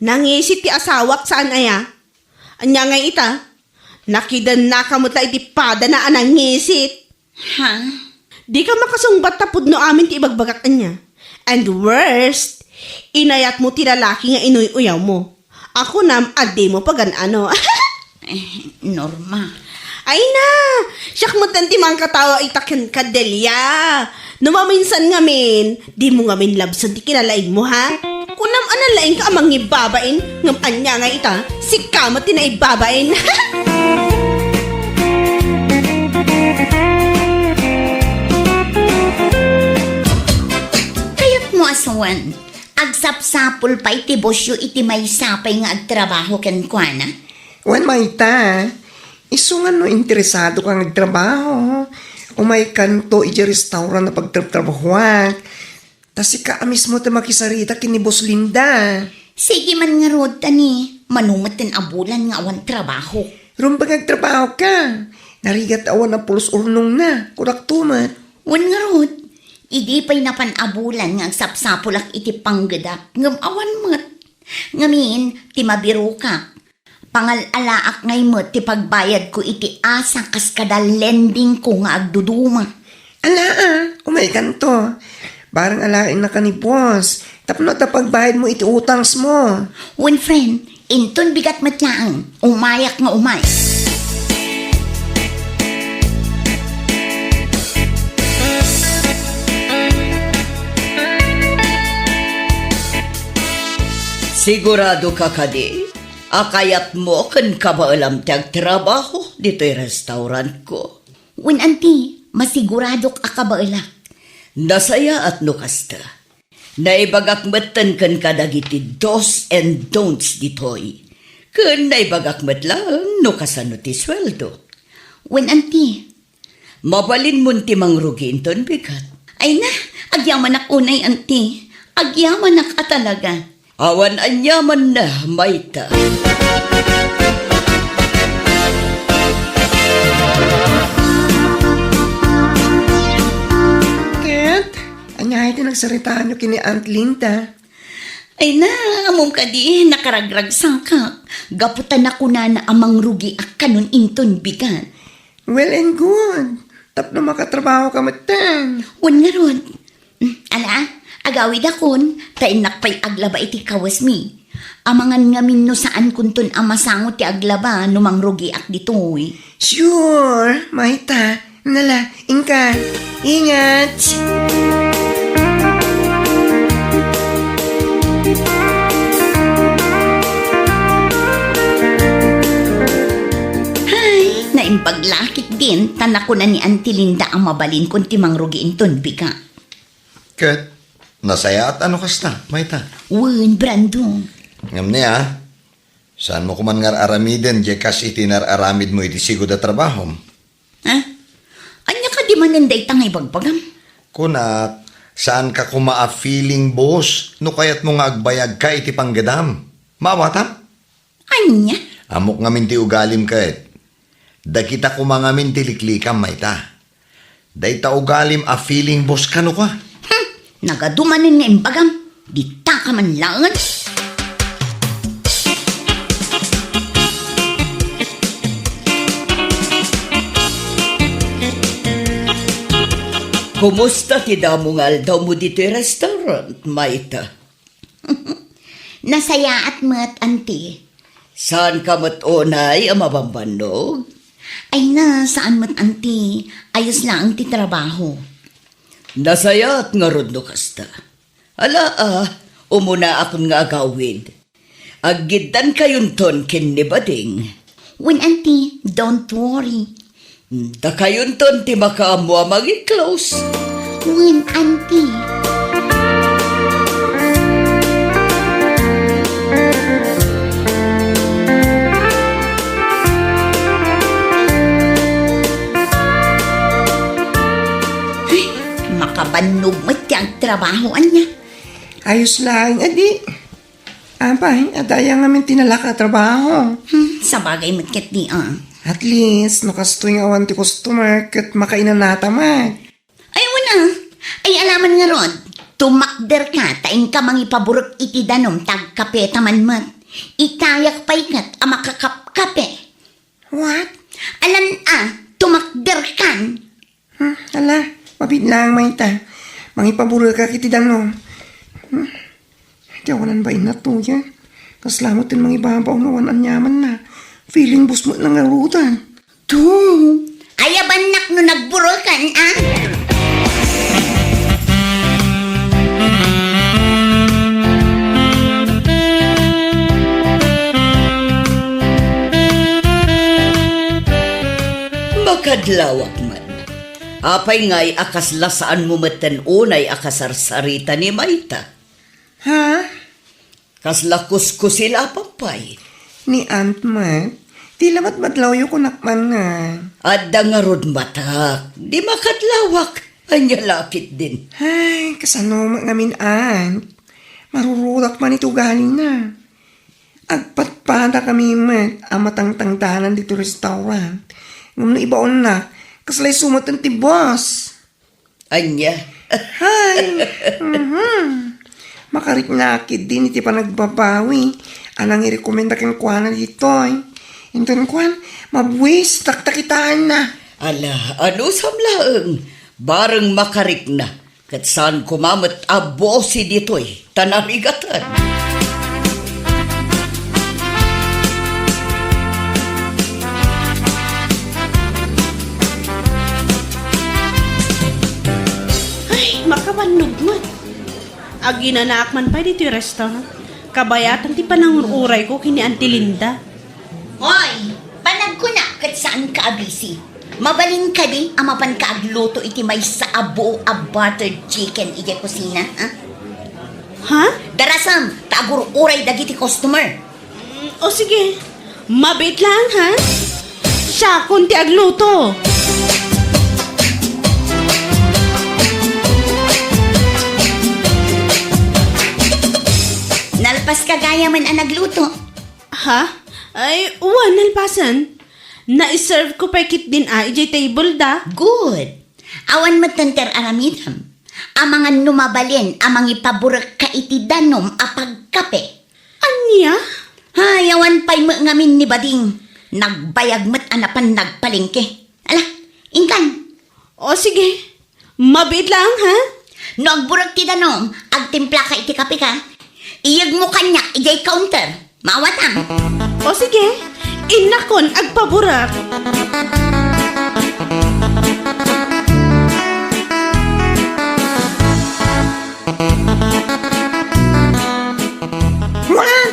Nangisit ti asawak saan aya? Ania ngay ita? Nakidennaka met la iti padana a nangisit. Ha? Dika makasungbat ta pudno amin ti ibagbagak ania. And worst, inayatmo ti lalaki nga inuy-uyawmo. A kunam a dimo pagan-ano. Eh, Norma. Ay na! Siak metten ti mangkatawa ita kenka, Delia. No maminsan ngamin, dimo ngamin labsen ti kinalaingmo, ha? Kunam a nalaingka a mangibabain, ngem ania nga ita, sika met ti naibabain. Kayatmo a sawen, agsapsapul pay ti bossyo iti maysa pay nga agtrabaho kenkuana? Wen, mayta, isu nga no interesadoka nga agtrabaho, umaykanto idiay restaurant a pagtrabtrabahoak. Ta sika a mismo ti makisarita ken ni Boss Linda. Sige man ngarud, ta ni, mano metten a bulan nga awan trabaho. Rumbeng agtrabahoka. Narigat awan a pulos urnongna. Kunak tumet. Wen ngarud, idi pay napan a bulan nga agsapsapulak iti panggedak, ngem awan met. Ngamin, ti mabirokak, pangal-alaak ngay met ti pagbayadko iti asa kas kada lendingko nga agduduma. Ala, a, umaykanto. Barang alaennaka ni boss, tapno adda pagbayadmo iti utangsmo. Wen, friend, inton bigat met laeng, umayak nga umay. Siguradoka kadi a kayatmo ken kabaelam ti agtrabaho ditoy restaurantko? Wen, anti, masiguradok a kabaelak. Nasayaat no kasta. Naibagak metten ken kadagiti do's and don'ts ditoy. Ken naibagak met laeng no kasano ti sueldo. Wen, anti. Mabalinmon ti mangrugi inton bigat. Ay na, agyamanak unay, anti. Agyamanak a talaga. Awan aniamanna, mayta. Ket, ania ti nagsaritaanyo ken ni Aunt Linda? Ay na, ammom kadi, nakaragragsakak. Gapu ta nakunana a mangrugiak kanon inton bigat. Well and good. Tapno makatrabahoka metten. Wen ngarud. Mm, ala, agawidakon, ta innak pay aglaba iti kawesmi. Amangan ngamin no saankonton a masango ti aglaba no mangrugiak ditoy. Sure, mayta. Nala, inka. Ingat. Imbag la ketdin, ta nakuna ni Auntie Linda a mabalinkon ti mangrugi inton bigat. Ket, nasayaat a no kasta, Mayta. Wen, Brando. Ngem ni a, saanmo koman nga ar-aramiden diay kas iti nar-aramidmo iti sigud a trabahom? Ha? Ania kadi manen dayta nga ibagbagam? Kunak, saanka koma a feeling boss no kayatmo nga agbayagka iti panggedam. Maawatam? Ania? Ammok ngamin ti ugalim ket. Dagita koma ngamin ti liklikam, Mayta. Dayta ugalim a feeling boss kano ka. Hmm, nagadu manen nga imbagam. Dita ka man laeng. Kumusta ti damo nga aldawmo ditoy restaurant, Mayta? Nasayaat met, Auntie. Saanka met unay a mabambannog? Ay na, saan met, Auntie. Ayos laeng ti trabaho. Nasayaat ngarud no kasta. Ala, a, umunaakon nga agawid. Aggiddankayonton ken ni Bading. Wen, Auntie, don't worry. Dakayonton ti makaammo a mangi-close. Wen, Auntie. Ay, makabannog met ti agtrabaho, ania? Ayos laeng, adi. Apay, adda aya ngamin ti nalaka a trabaho? Hmm, sabagay met ketdi, a. At least, no kastoy nga awan ti customer, ket makainanata met. Ay, wen a. Ay, alaman ngarud. Tumakderka, ta inka mangipaburek iti danum, ta agkapeta man met. Ikayak pay ket a makakapkape. What? Alan a, tumakderkan. Hmm, ala, mabiit laeng, Mayta. Mangipaburek iti danum. Hmm, ti awanan bain natuyen. Kasla met ti mangibabaw no awan aniamanna. Feeling boss met lang ngaruden. To, ayabannak no nagburekan, a? Makadlawak man. Apay ngay a kasla saanmo metten unay a kasarsarita ni Mayta? Ha? Kasla kuskusilapan pay? Ni Aunt met, ti lamat madlawyo kunak man nga. Adda ngarud matak, di makadlawak. Ania la ketdin? Ay, kasano met ngamin, Aunt? Marurudak man iti ugalina. Agpadpadakami met a matangtangdanan ditoy restaurant. Ngem no ibaonnak, kasla isu met ti boss. Ania? Hay! Mhm. Makariknak ketdin iti panagbabawi a nangirekomenda kenkuana ditoy. Inton kuan, mabuis, taktakitaanna. Ala, anusam laeng, bareng makarikna, ket saan koma met a bosi ditoy. Ta narigatan. Ay, makabannog met. Aginanaak man pay ditoy restaurant. Kabayatan ti panangur-urayko ken ni Auntie Linda. Hoy, panagkuna ket saanka a busy. Mabalin kadi a mapanka agluto iti maysa a buo a buttered chicken idiay kusina, ha? Ha? Darasem, ta agur-uray dagiti customer. Mm, o sige. Mabiit lang, ha? Siakon ti agluto. Nalpaska gayamen a nagluto. Ha? Ay, wen, nalpasen. Naiserve ko pay ketdin a idiay table da. Good. Awan met ti ar-aramidem amangan no mabalin a mangipaburekka iti danum a pagkape. Ania? Ay, awan pay met ngamin ni Bading. Nagbayag met a napan nagpalengke. Ala, inkan. O sige, mabiit lang, ha? No agburek ti danum, agtimplaka iti kapeka. Iyegmo kaniak idiay counter. Maawatam. O sige, innakon agpaburek. What?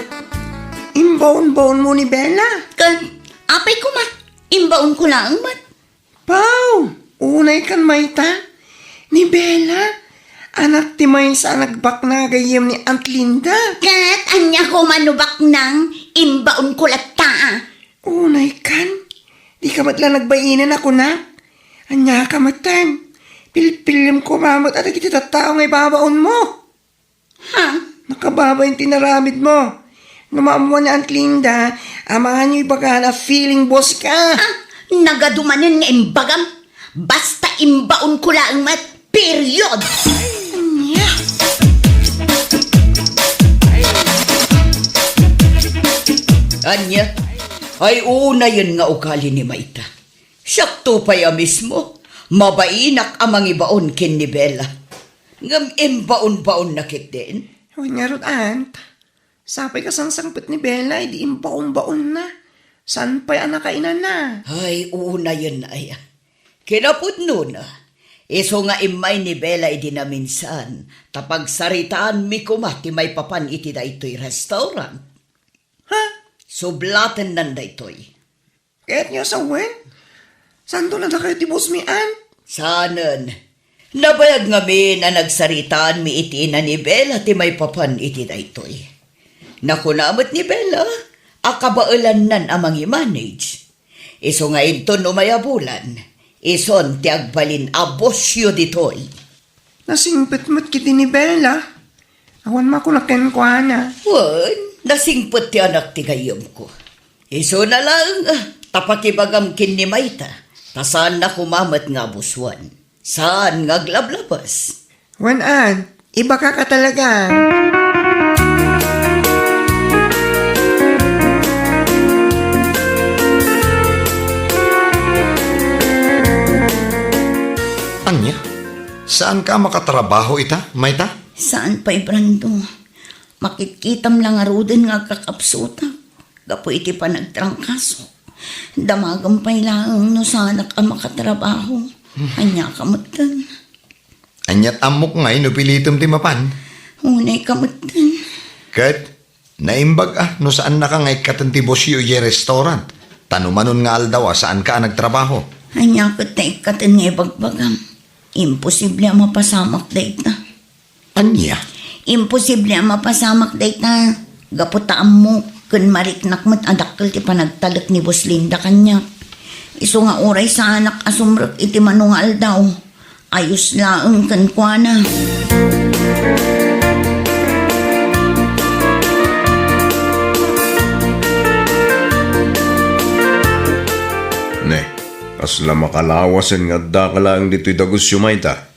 Imbaon-baonmo ni Bella? Ken, apay koma. Imbaonko laeng met. Pau, unay kan mayta. Ni Bella, anak ti maysa a nagbaknang gayyem ni Aunt Linda. Ket ania koma no baknang, imbaonko latta a. Unay kan, di ka met la nagbainen a kunak. Ania ka metten? Pilpilem ko met a dagiti tattao nga ibabaonmo. Ha? Nakababain ti inaramidmo. No maammuan ni Aunt Linda, amangan yo ibagana a feeling boss ka. Ah, nagadu manen nga imbagam. Basta imbaonko laeng met. Period! Ania? Ania? Ay, unayen nga ugali ni mayta. Siakto pay a mismo, mabainak a mangibaon ken ni Bella. Ngem imbaonbaonna ketdin? Wen ngarud, Aunt. Sapay kasangsangpet ni Bella idi imbaonbaonna. Saan pay a nakainana? Ay, unayen aya. Kinapudnona, isu nga immay ni Bella idi naminsan, ta pagsaritaanmi koma ti maipapan iti daytoy restaurant. Ha? Sublatennan daytoy. Kayatyo a sawen? Saanto la dakayo ti boss mi, Aunt? Saanen. Nabayag ngamin a nagsaritaanmi iti ina ni Bella ti maipapan iti daytoy. Nakuna met ni Bella a kabaelannan a mangi-manage. Isu nga inton umay a bulan, isun ti agbalin a bossyo ditoy. Nasingpet met ketdi ni Bella. Awan makuna kenkuana. Wen, nasingpet ti anak ti gayyemko. Isuna laeng, ah, ta pakibagam ken ni mayta, ta saanna koma met nga abusuan. Saan nga aglablabas. Wen, Aunt, ibagaka talaga. Ania? Saanka a makatrabaho ita, mayta? Saan pay, Brando. Makitkitam la ngaruden nga agkakapsutak gapu iti panagtrangkasok. Damagem pay laeng no saanak a makatrabaho. Ania ka metten? Ania't ammok ngay no pilitem ti mapan? Unay ka metten. Ket naimbag a no saannaka nga ikkaten ti bossyo idiay restaurant, ta no manon nga aldaw a saanka a nagtrabaho. Ania ket ta ikkaten nga ibagbagam? Imposible a mapasamak dayta. Ania? Imposible a mapasamak dayta. Gapu ta ammok ken mariknak met a dakkel ti panagtalek ni Boss Linda kaniak. Isu nga uray saanak a sumrek iti mano nga aldaw, ayos laeng kenkuana. Ne, kasla makalawasen nga addaka laeng ditoy dagusyo, mayta?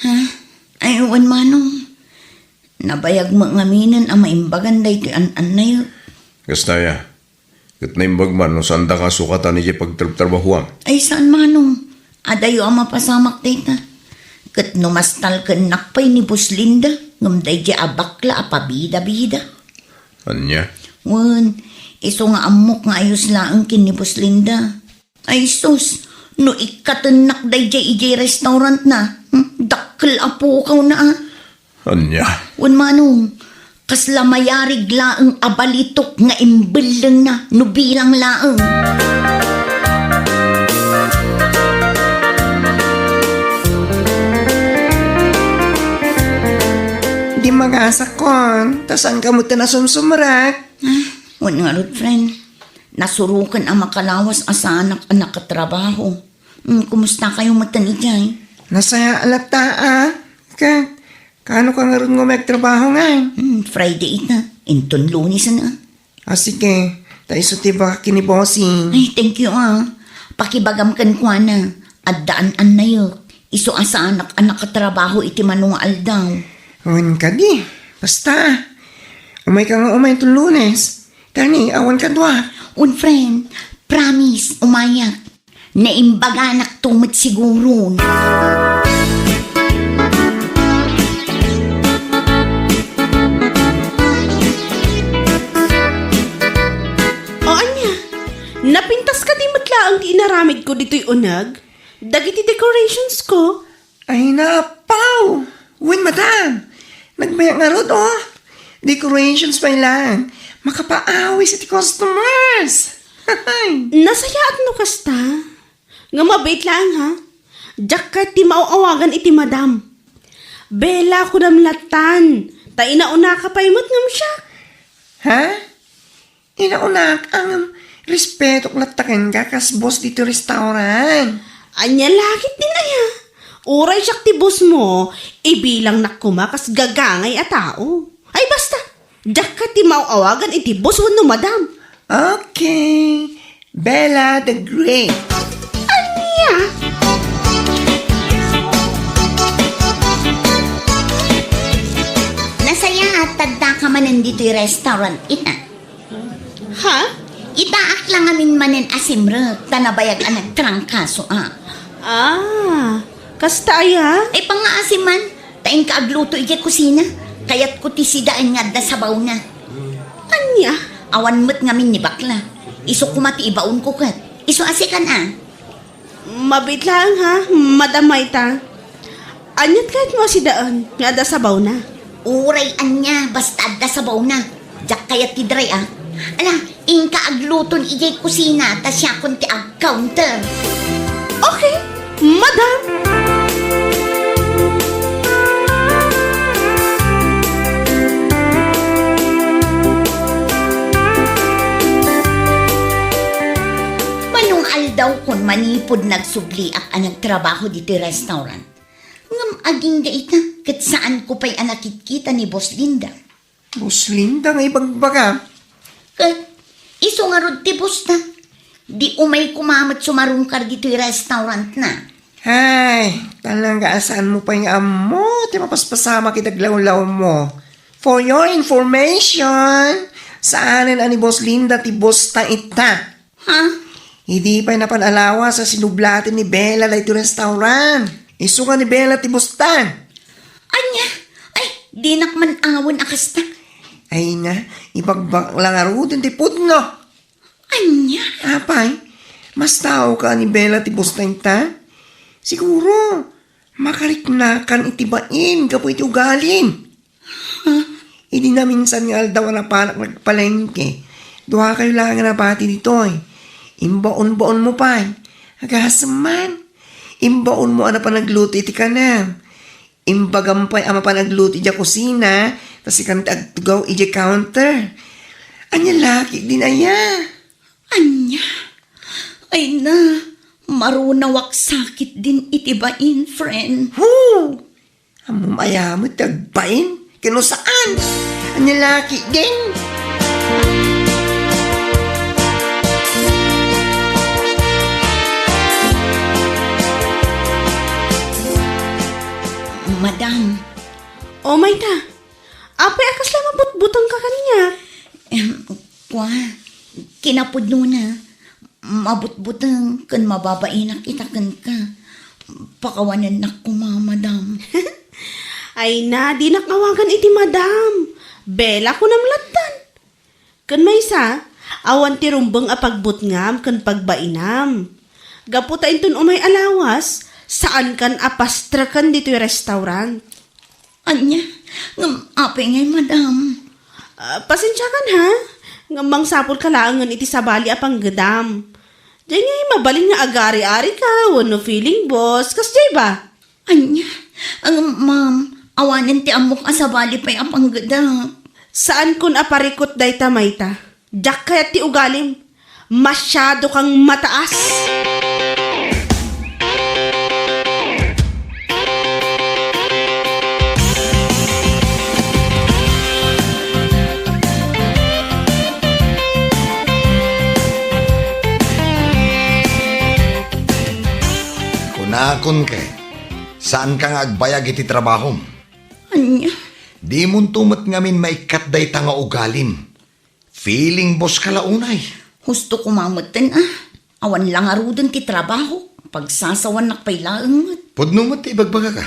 Ha? Ay, wen, Manong. Nabayag met ngaminen a maimbagan daytoy an-annayek. Kasta aya, ket naimbag man no saandaka a sukatan idiay pagtrabtrabahoam. Ay, saan, Manong. Adayo a mapasamak dayta. Ket no mastalkennak pay ni Boss Linda, ngem daydiay a bakla a pabida-bida. Ania? Wen, isu nga ammok nga ayos laeng ken ni Boss Linda. Ay sus, no ikkatennak daydiay idiay restaurantna, hmm, dakkel a pukawna a. Ania? Wen, Manong, kasla mayarig laeng a balitok nga imbellengna no bilang laeng. Di magasakon, ta saanka metten a sumsumrek. Ah, wen ngarud, friend. Nasuroken a makalawas a saanak a nakatrabaho. Hmm, kumusta kayo metten idiay? Nasayaat latta a. Ket, kaano ka ngarud nga agtrabaho ngay? Hmm, Friday ita. Inton Lunes na. Ah, sige. Ta isu ti ibagak ken ni Bossing. Ay, thank you a. Pakibagam kenkuana. Adda an-annayek. Isu a saanak a nakatrabaho iti mano nga aldaw. Wen kadi. Basta. Umayka nga umay inton Lunes. Tani, awan kadua. Un friend, promise, umayak. Naimbaganak to met siguron. O ania, napintas kadi met laeng ti inaramidko ditoy uneg? Dagiti decorations ko? Ay, napaw! Wen, madam! Nagbayak ngarud, oh! Decorations pay laeng. Makapaawis iti customers! Nasayaat no kasta. Nga mabiit laeng, ha? Diak ket ti maaw-awagan iti madam. Bella, kunam lattan. Ta inaunaka pay met ngem siak. Ha? Inaunak, ngem respetok latta kenka kas boss ditoy restaurant. Ania la ketdin aya? Uray siak ti boss mo, ibilangnak koma kas gagangay a tao. Ay, basta, diak ket ti maaw-awagan iti boss wenno madam. Okay. Bella the Great. Ania? Nasayaat ta addaka manen ditoy restaurant ita. Ha? Itaak la ngamin manen a simrek, ta nabayag a nagtrangkaso a. Ah, kasta aya? Ay, pangngaasim man, ta inka agluto idiay kusina. Kayatko ti sidaen nga adda sabawna. Ania? Awan met ngamin ni bakla. Isu koma ti ibaonko ket. Isu a sikan a. Mabiit laeng, ha, Madam Mayta. Aniat kayatmo a sidaen nga adda sabawna? Uray ania, basta adda sabawna. Diak kayat ti dry, a. Ala, inka agluton idiay kusina, ta siakon ti ag-counter. Okay, madam. Manong aldawkon manipud nagsubliak a nagtrabaho ditoy restaurant. Ngem agingga ita, ket saanko pay a nakitkita ni Boss Linda. Boss Linda nga ibagbaga? Ket isu ngarud ti boss ta. Di umay koma met sumarungkar ditoy restaurant na. Ay, talaga a saanmo pay nga ammo ti mapaspasamak iti aglawlawmo. For your information, saanen a ni Boss Linda ti boss ta ita. Ha? Idi pay napan a lawas a sinublaten ni Bella daytoy restaurant. Isu nga ni Bella ti boss ta. Ania? Ay, dinak man awen a kasta. Ay na, ibagbagak la ngaruden ti pudno. Ania? Apay, mastaoka a ni Bella ti boss ta ita? Siguro, makariknakan iti bain gapu iti ugalim. Idi naminsan nga aldaw a napanak nagpalengke, duakayo laeng a nabati ditoy. Imbaonbaonmo pay. Agasem man. Imbaonmo a napan agluto iti kanem. Imbagam pay a mapan agluto idiay kusina, ta sikan ti agtugaw idiay counter. Ania la ketdin aya? Ania? Ay na, marunawak sakit din iti bain, friend. Hu! Ammom aya met ti agbain? Ken no saan? Ania la ketdin? Madam. O, mayta? Apay a kasla mabutbutengka kaniak? Em, kua, kinapudnona, mabutbuteng ken mababainak ita kenka. Pakawanennak koma, madam. Ay na, dinak awagan iti madam. Bella, kunam lattan. Ken maysa, awan ti rumbeng a pagbutngam ken pagbainam. Gapu ta inton umay a lawas, saankan a pastreken ditoy restaurant. Ania? Ngem apay ngay, madam? Ah, pasensiakan, ha? Ngem mangsapulka laengen iti sabali a panggedam. Diay ngay mabalin nga agari-arika wenno feeling boss, kasdiay ba? Ania? Ngem, ma'am, awanen ti ammok a sabali pay a panggedam. Saankon a parikut dayta, mayta. Diak kayat ti ugalim. Masyado kang mataas. Kunakon ket, saanka nga agbayag iti trabahom. Ania? Dimonto met ngamin maikkat dayta nga ugalim. Feeling boss ka la unay. Husto koma metten a. Awan la ngaruden ti trabaho. Pagsasawannak pay laeng met. Pudno met ti ibagbagaka.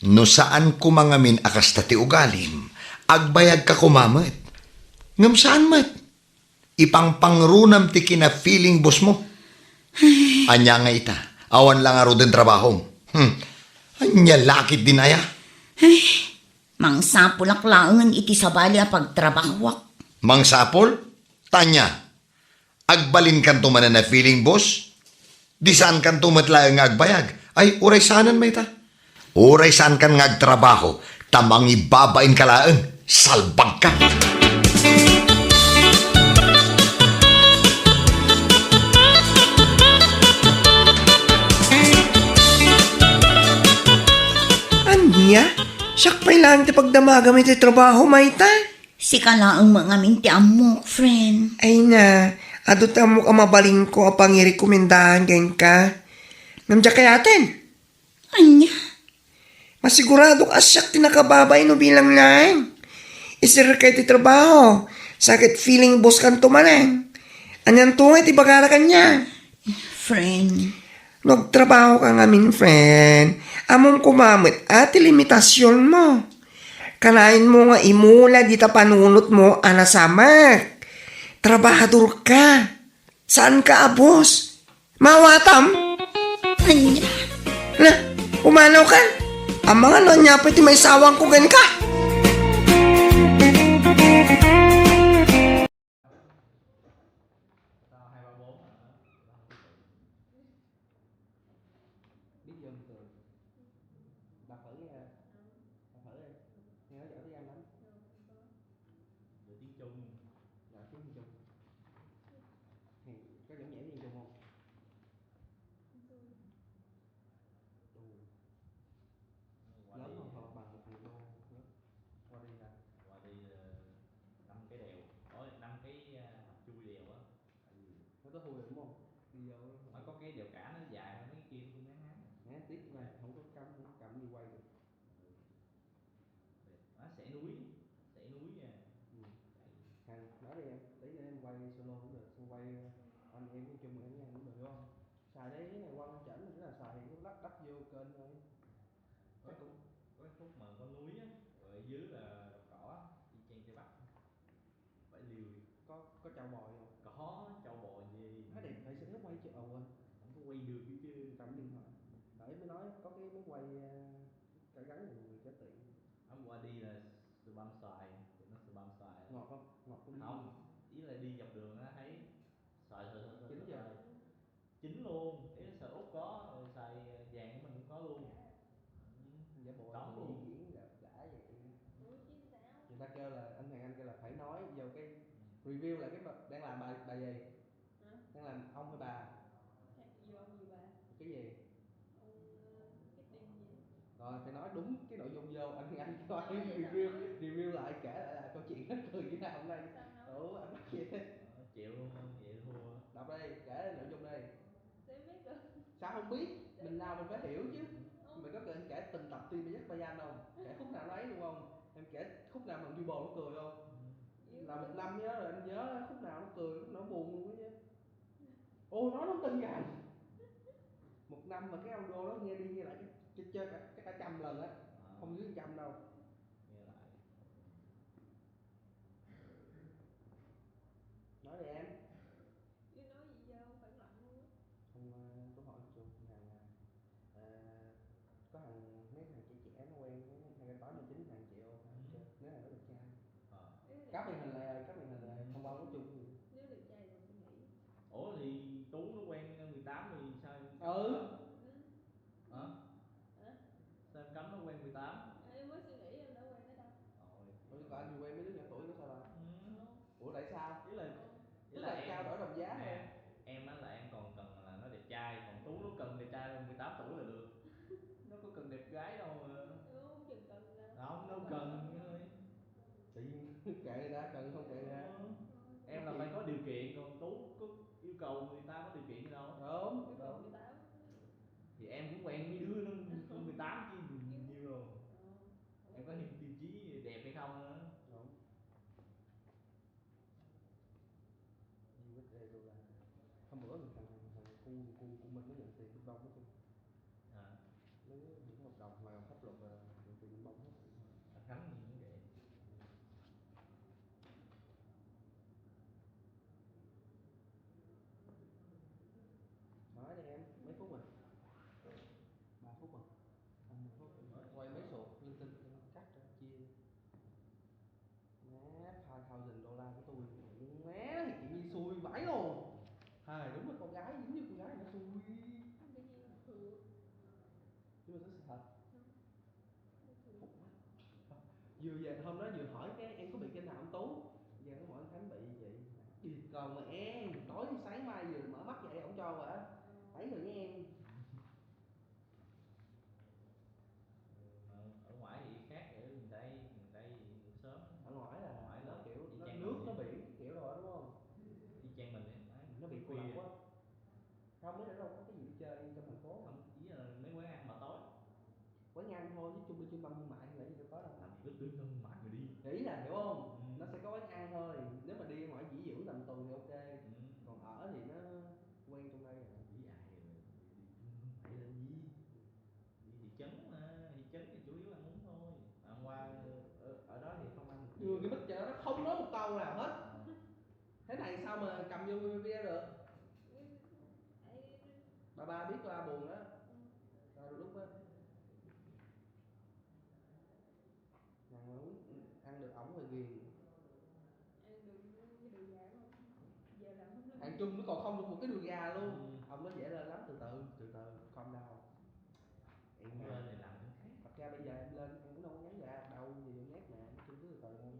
No saan koma ngamin a kasta ti ugalim, agbayagka koma met. Ngem saan met. Ipangpangrunam ti kina-feeling boss mo. Ania nga ita? Awan la ngaruden trabahom. Hmm. Ania la ketdin aya? Ay, mangsapulak laengen iti sabali a pagtrabahoak. Mangsapul? Ta ania? Agbalinkanto manen a feeling boss? Di saankanto met laeng nga agbayag? Ay, uray saanen mayta. Uray saankan nga agtrabaho, ta mangibabainka laeng, salbagka. Ania? Siak pay laeng ti pagdamagam iti trabaho, mayta? Sika laeng met ngamin ti ammok, friend. Ay na, adu ti ammok a mabalinko a pangirekomendaan kenka. Ngem diak kayaten. Ania? Masiguradok a siak ti nakababain no bilang laeng. Iserrekka iti trabaho, sa ket feeling boss kanto manen. Anianto nga iti ibagana kaniak? Friend. No agtrabahoka ngamin, friend, ammom koma met a ti limitasionmo. Kanayon mo nga imula dita panunotmo a nasamak. Trabahadorka. Saanka a boss. Maawatam? Ania? Na, pumanawka? Amangan no ania pay ti maisawangko kenka. Biết vô bình thường. Đọc thử đi hả? Đọc thử đi. Nghe nói giỏi tiếng Anh lắm. Giỏi tiếng Trung. Giỏi tiếng Trung. Thì có giỏi nhảy tiếng Trung không? Đủ. Lớn hơn hoặc là bằng một người đô nữa. Qua đi hả? Qua đi, ờ, năm cái đèo. Ôi, năm cái, à, hầm chui đèo á. Nó có hù đúng không? Đi vô. Nó có cái đèo cả nó dài hơn mấy cái kia, tôi ngán ngán. Ngán tí mà không có cắm, không có cắm đi quay được. Nó sẽ núi, sẽ núi nha. Ừ. Hàng nói đi em, tí nữa em quay solo cũng được, em quay anh em nói chung em nha, cũng được đúng không? Xài đây cái này quăng chảnh, cái là xài cái lắp đắp vô kênh thôi. Chắc cũng có cái khúc mà có núi á, rồi ở dưới là đồng cỏ, y chang Tây Bắc. Bãi Liêu. Có, có châu bò không? Có châu bò gì? Nó đẹp, tại sao nó quay chứ? Ồ, quên. Không có quay được chứ. Chứ cầm điện thoại. Tại mới nói có cái máy quay, ờ, cả gắn của người có tiền. Hôm qua đi là Sơ Băm Xoài, tụi nó Sơ Băm Xoài. Ngọt không? Ngọt không? Không, ý là đi dọc đường á thấy xoài, xoài, xoài, xoài, Chính xoài, giờ. Xoài. Chính luôn, ý là xoài Úc có, rồi xoài vàng của mình cũng có luôn. Giả bộ Cấm luôn. Di chuyển giả, giả vậy. Người ta kêu là, anh Hoàng Anh kêu là phải nói vô cái, ừ, review lại cái bà, đang làm bài, bài gì? Hả? Đang làm ông hay bà? Hả? Vô ông gì bà? Cái gì? Ông, ờ, cái đinh gì? Rồi, phải nói đúng cái nội dung vô, anh Hoàng Anh cho em review, review lại, kể lại là câu chuyện nó cười như thế nào hôm nay. Sao nói? Ủa, anh mắc gì? Ờ, chịu luôn, vậy thua. Đọc đây, kể nội dung đây. Sao không biết? Mình làm mình phải hiểu chứ. Mình có cần kể từng tập Teen Titans Bajan không? Kể khúc nào nó ấy luôn không? Em kể khúc nào mà Bill Ball nó cười không? Là một năm nhớ rồi, anh nhớ khúc nào nó cười, khúc nào nó buồn luôn á chứ. Ô, nói đúng tên gà. Một năm mà cái audio đó nghe đi nghe lại chắc, chắc, chắc cả trăm lần á. Ờ. Không dưới trăm đâu. Nghe lại. Nói đi em. Chứ nói gì giờ không phản loạn luôn á. Không, ờ, tôi hỏi một chút, hàng, ờ, có hàng, mấy hàng trẻ trẻ nó quen, mấy hàng thanh toán là chính hàng triệu, hàng Ừ. triệu, nếu hàng đó được trai. Ờ. Nếu được Cắp màn hình lại, cắp màn hình lại, không bao có chung gì. Nếu được trai rồi tôi nghĩ. Ủa thì Tú nó quen mười tám thì sao? Ừ. Hả? Hả? Sao em cấm nó quen mười tám? Em mới suy nghĩ em đã quen nó đâu. Ôi. Ủa, còn anh thì quen mấy đứa nhỏ tuổi của sao ta? Ừ. Ủa, tại sao? Ý là, ý Tức là là em, trao đổi đồng giá nè, thôi. Em á là em còn cần là nó đẹp trai, còn Tú nó cần đẹp trai mười tám tuổi là được. Nó có cần đẹp gái đâu mà. Không, chừng cần là Không, nó cần thôi. Tự nhiên kệ người ta, cần không kệ người ta. Ừ. Em là phải có điều kiện, còn Tú có yêu cầu người ta có điều kiện gì đâu. Đúng, Yêu cầu đúng. mười tám. Thì em cũng quen mấy đứa nó mười tám chứ nhiều đâu. Ờ. Em có thêm tiêu chí đẹp hay không nữa. Đúng. U S A đô la. Hôm bữa thằng, thằng cu, cu, cu Minh nó nhận tiền bên Đông đó chứ. Hả? Nó hưởng hợp đồng mà pháp luật là nhận tiền bên Đông hết. Thằng Khánh gì cũng vậy. Nói đi em, mấy phút rồi? Ba phút rồi. Quay mấy số linh tinh, cắt ra chia. Má, five thousand dollar của tôi. Má, thì chị Nhi xui vãi luôn. Vừa về hôm đó vừa hỏi cái em có bị cái nào không Tú? Giờ nó hỏi anh Khánh bị vậy. Đi còn mà em, tối sáng mai vừa mở mắt dậy ổng cho hả? Thấy rồi nha em. Ở ngoài thì khác, ở miền Tây, miền Tây ngủ sớm. Ở ngoài là Ở ngoài nó là kiểu y nó, chang nước mình nó vậy. Biển kiểu rồi đúng không? Y chang mình vậy. Đấy, Nó bị thức cô lập khuya. Quá. Không biết ở đâu có cái gì đi chơi trong thành phố. Không, ý là mấy quán ăn mà tối. Quán ăn thôi chứ chung cư trung tâm thương mại thì làm gì đâu có đâu. Làm gì có tuyến thương mại mà đi. Thì ý là hiểu không? Ừ. Nó sẽ có quán ăn thôi. Nếu mà đi ngoài nghỉ dưỡng tầm tuần thì ok. Ừ. Còn ở thì nó quen trong đây rồi. Đi ai rồi đi, đi thương mại làm gì? Đi thị trấn mà, thị trấn thì chủ yếu ăn uống thôi. Ăn qua ở, ở đó thì không ăn được Vừa nhiều. Cái mức chợ đó không nói một câu nào hết. Thế này sao mà cầm vô bia được? Bà ba biết ba buồn đó. Tao đôi lúc á. Ăn, ăn được ổng là ghiền. Ăn được cái đường dài không? Giờ làm không được. Thằng Trung nó còn không được một cái đùi gà luôn. Ừ. Ông nói dễ lên lắm, từ từ, từ từ, calm down. Em Không mà lên thì làm cũng khác. Thật ra bây giờ em lên em cũng đâu có ngắn gà đâu, gì em ngáp mà, nói chung cứ từ từ thôi.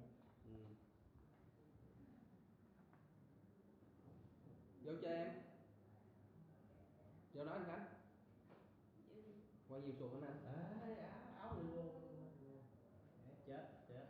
Ừ. Vô cho em. Vô nói anh Khánh. Qua nhiều sụt anh. Ê, áo, áo luôn. Chết, chết.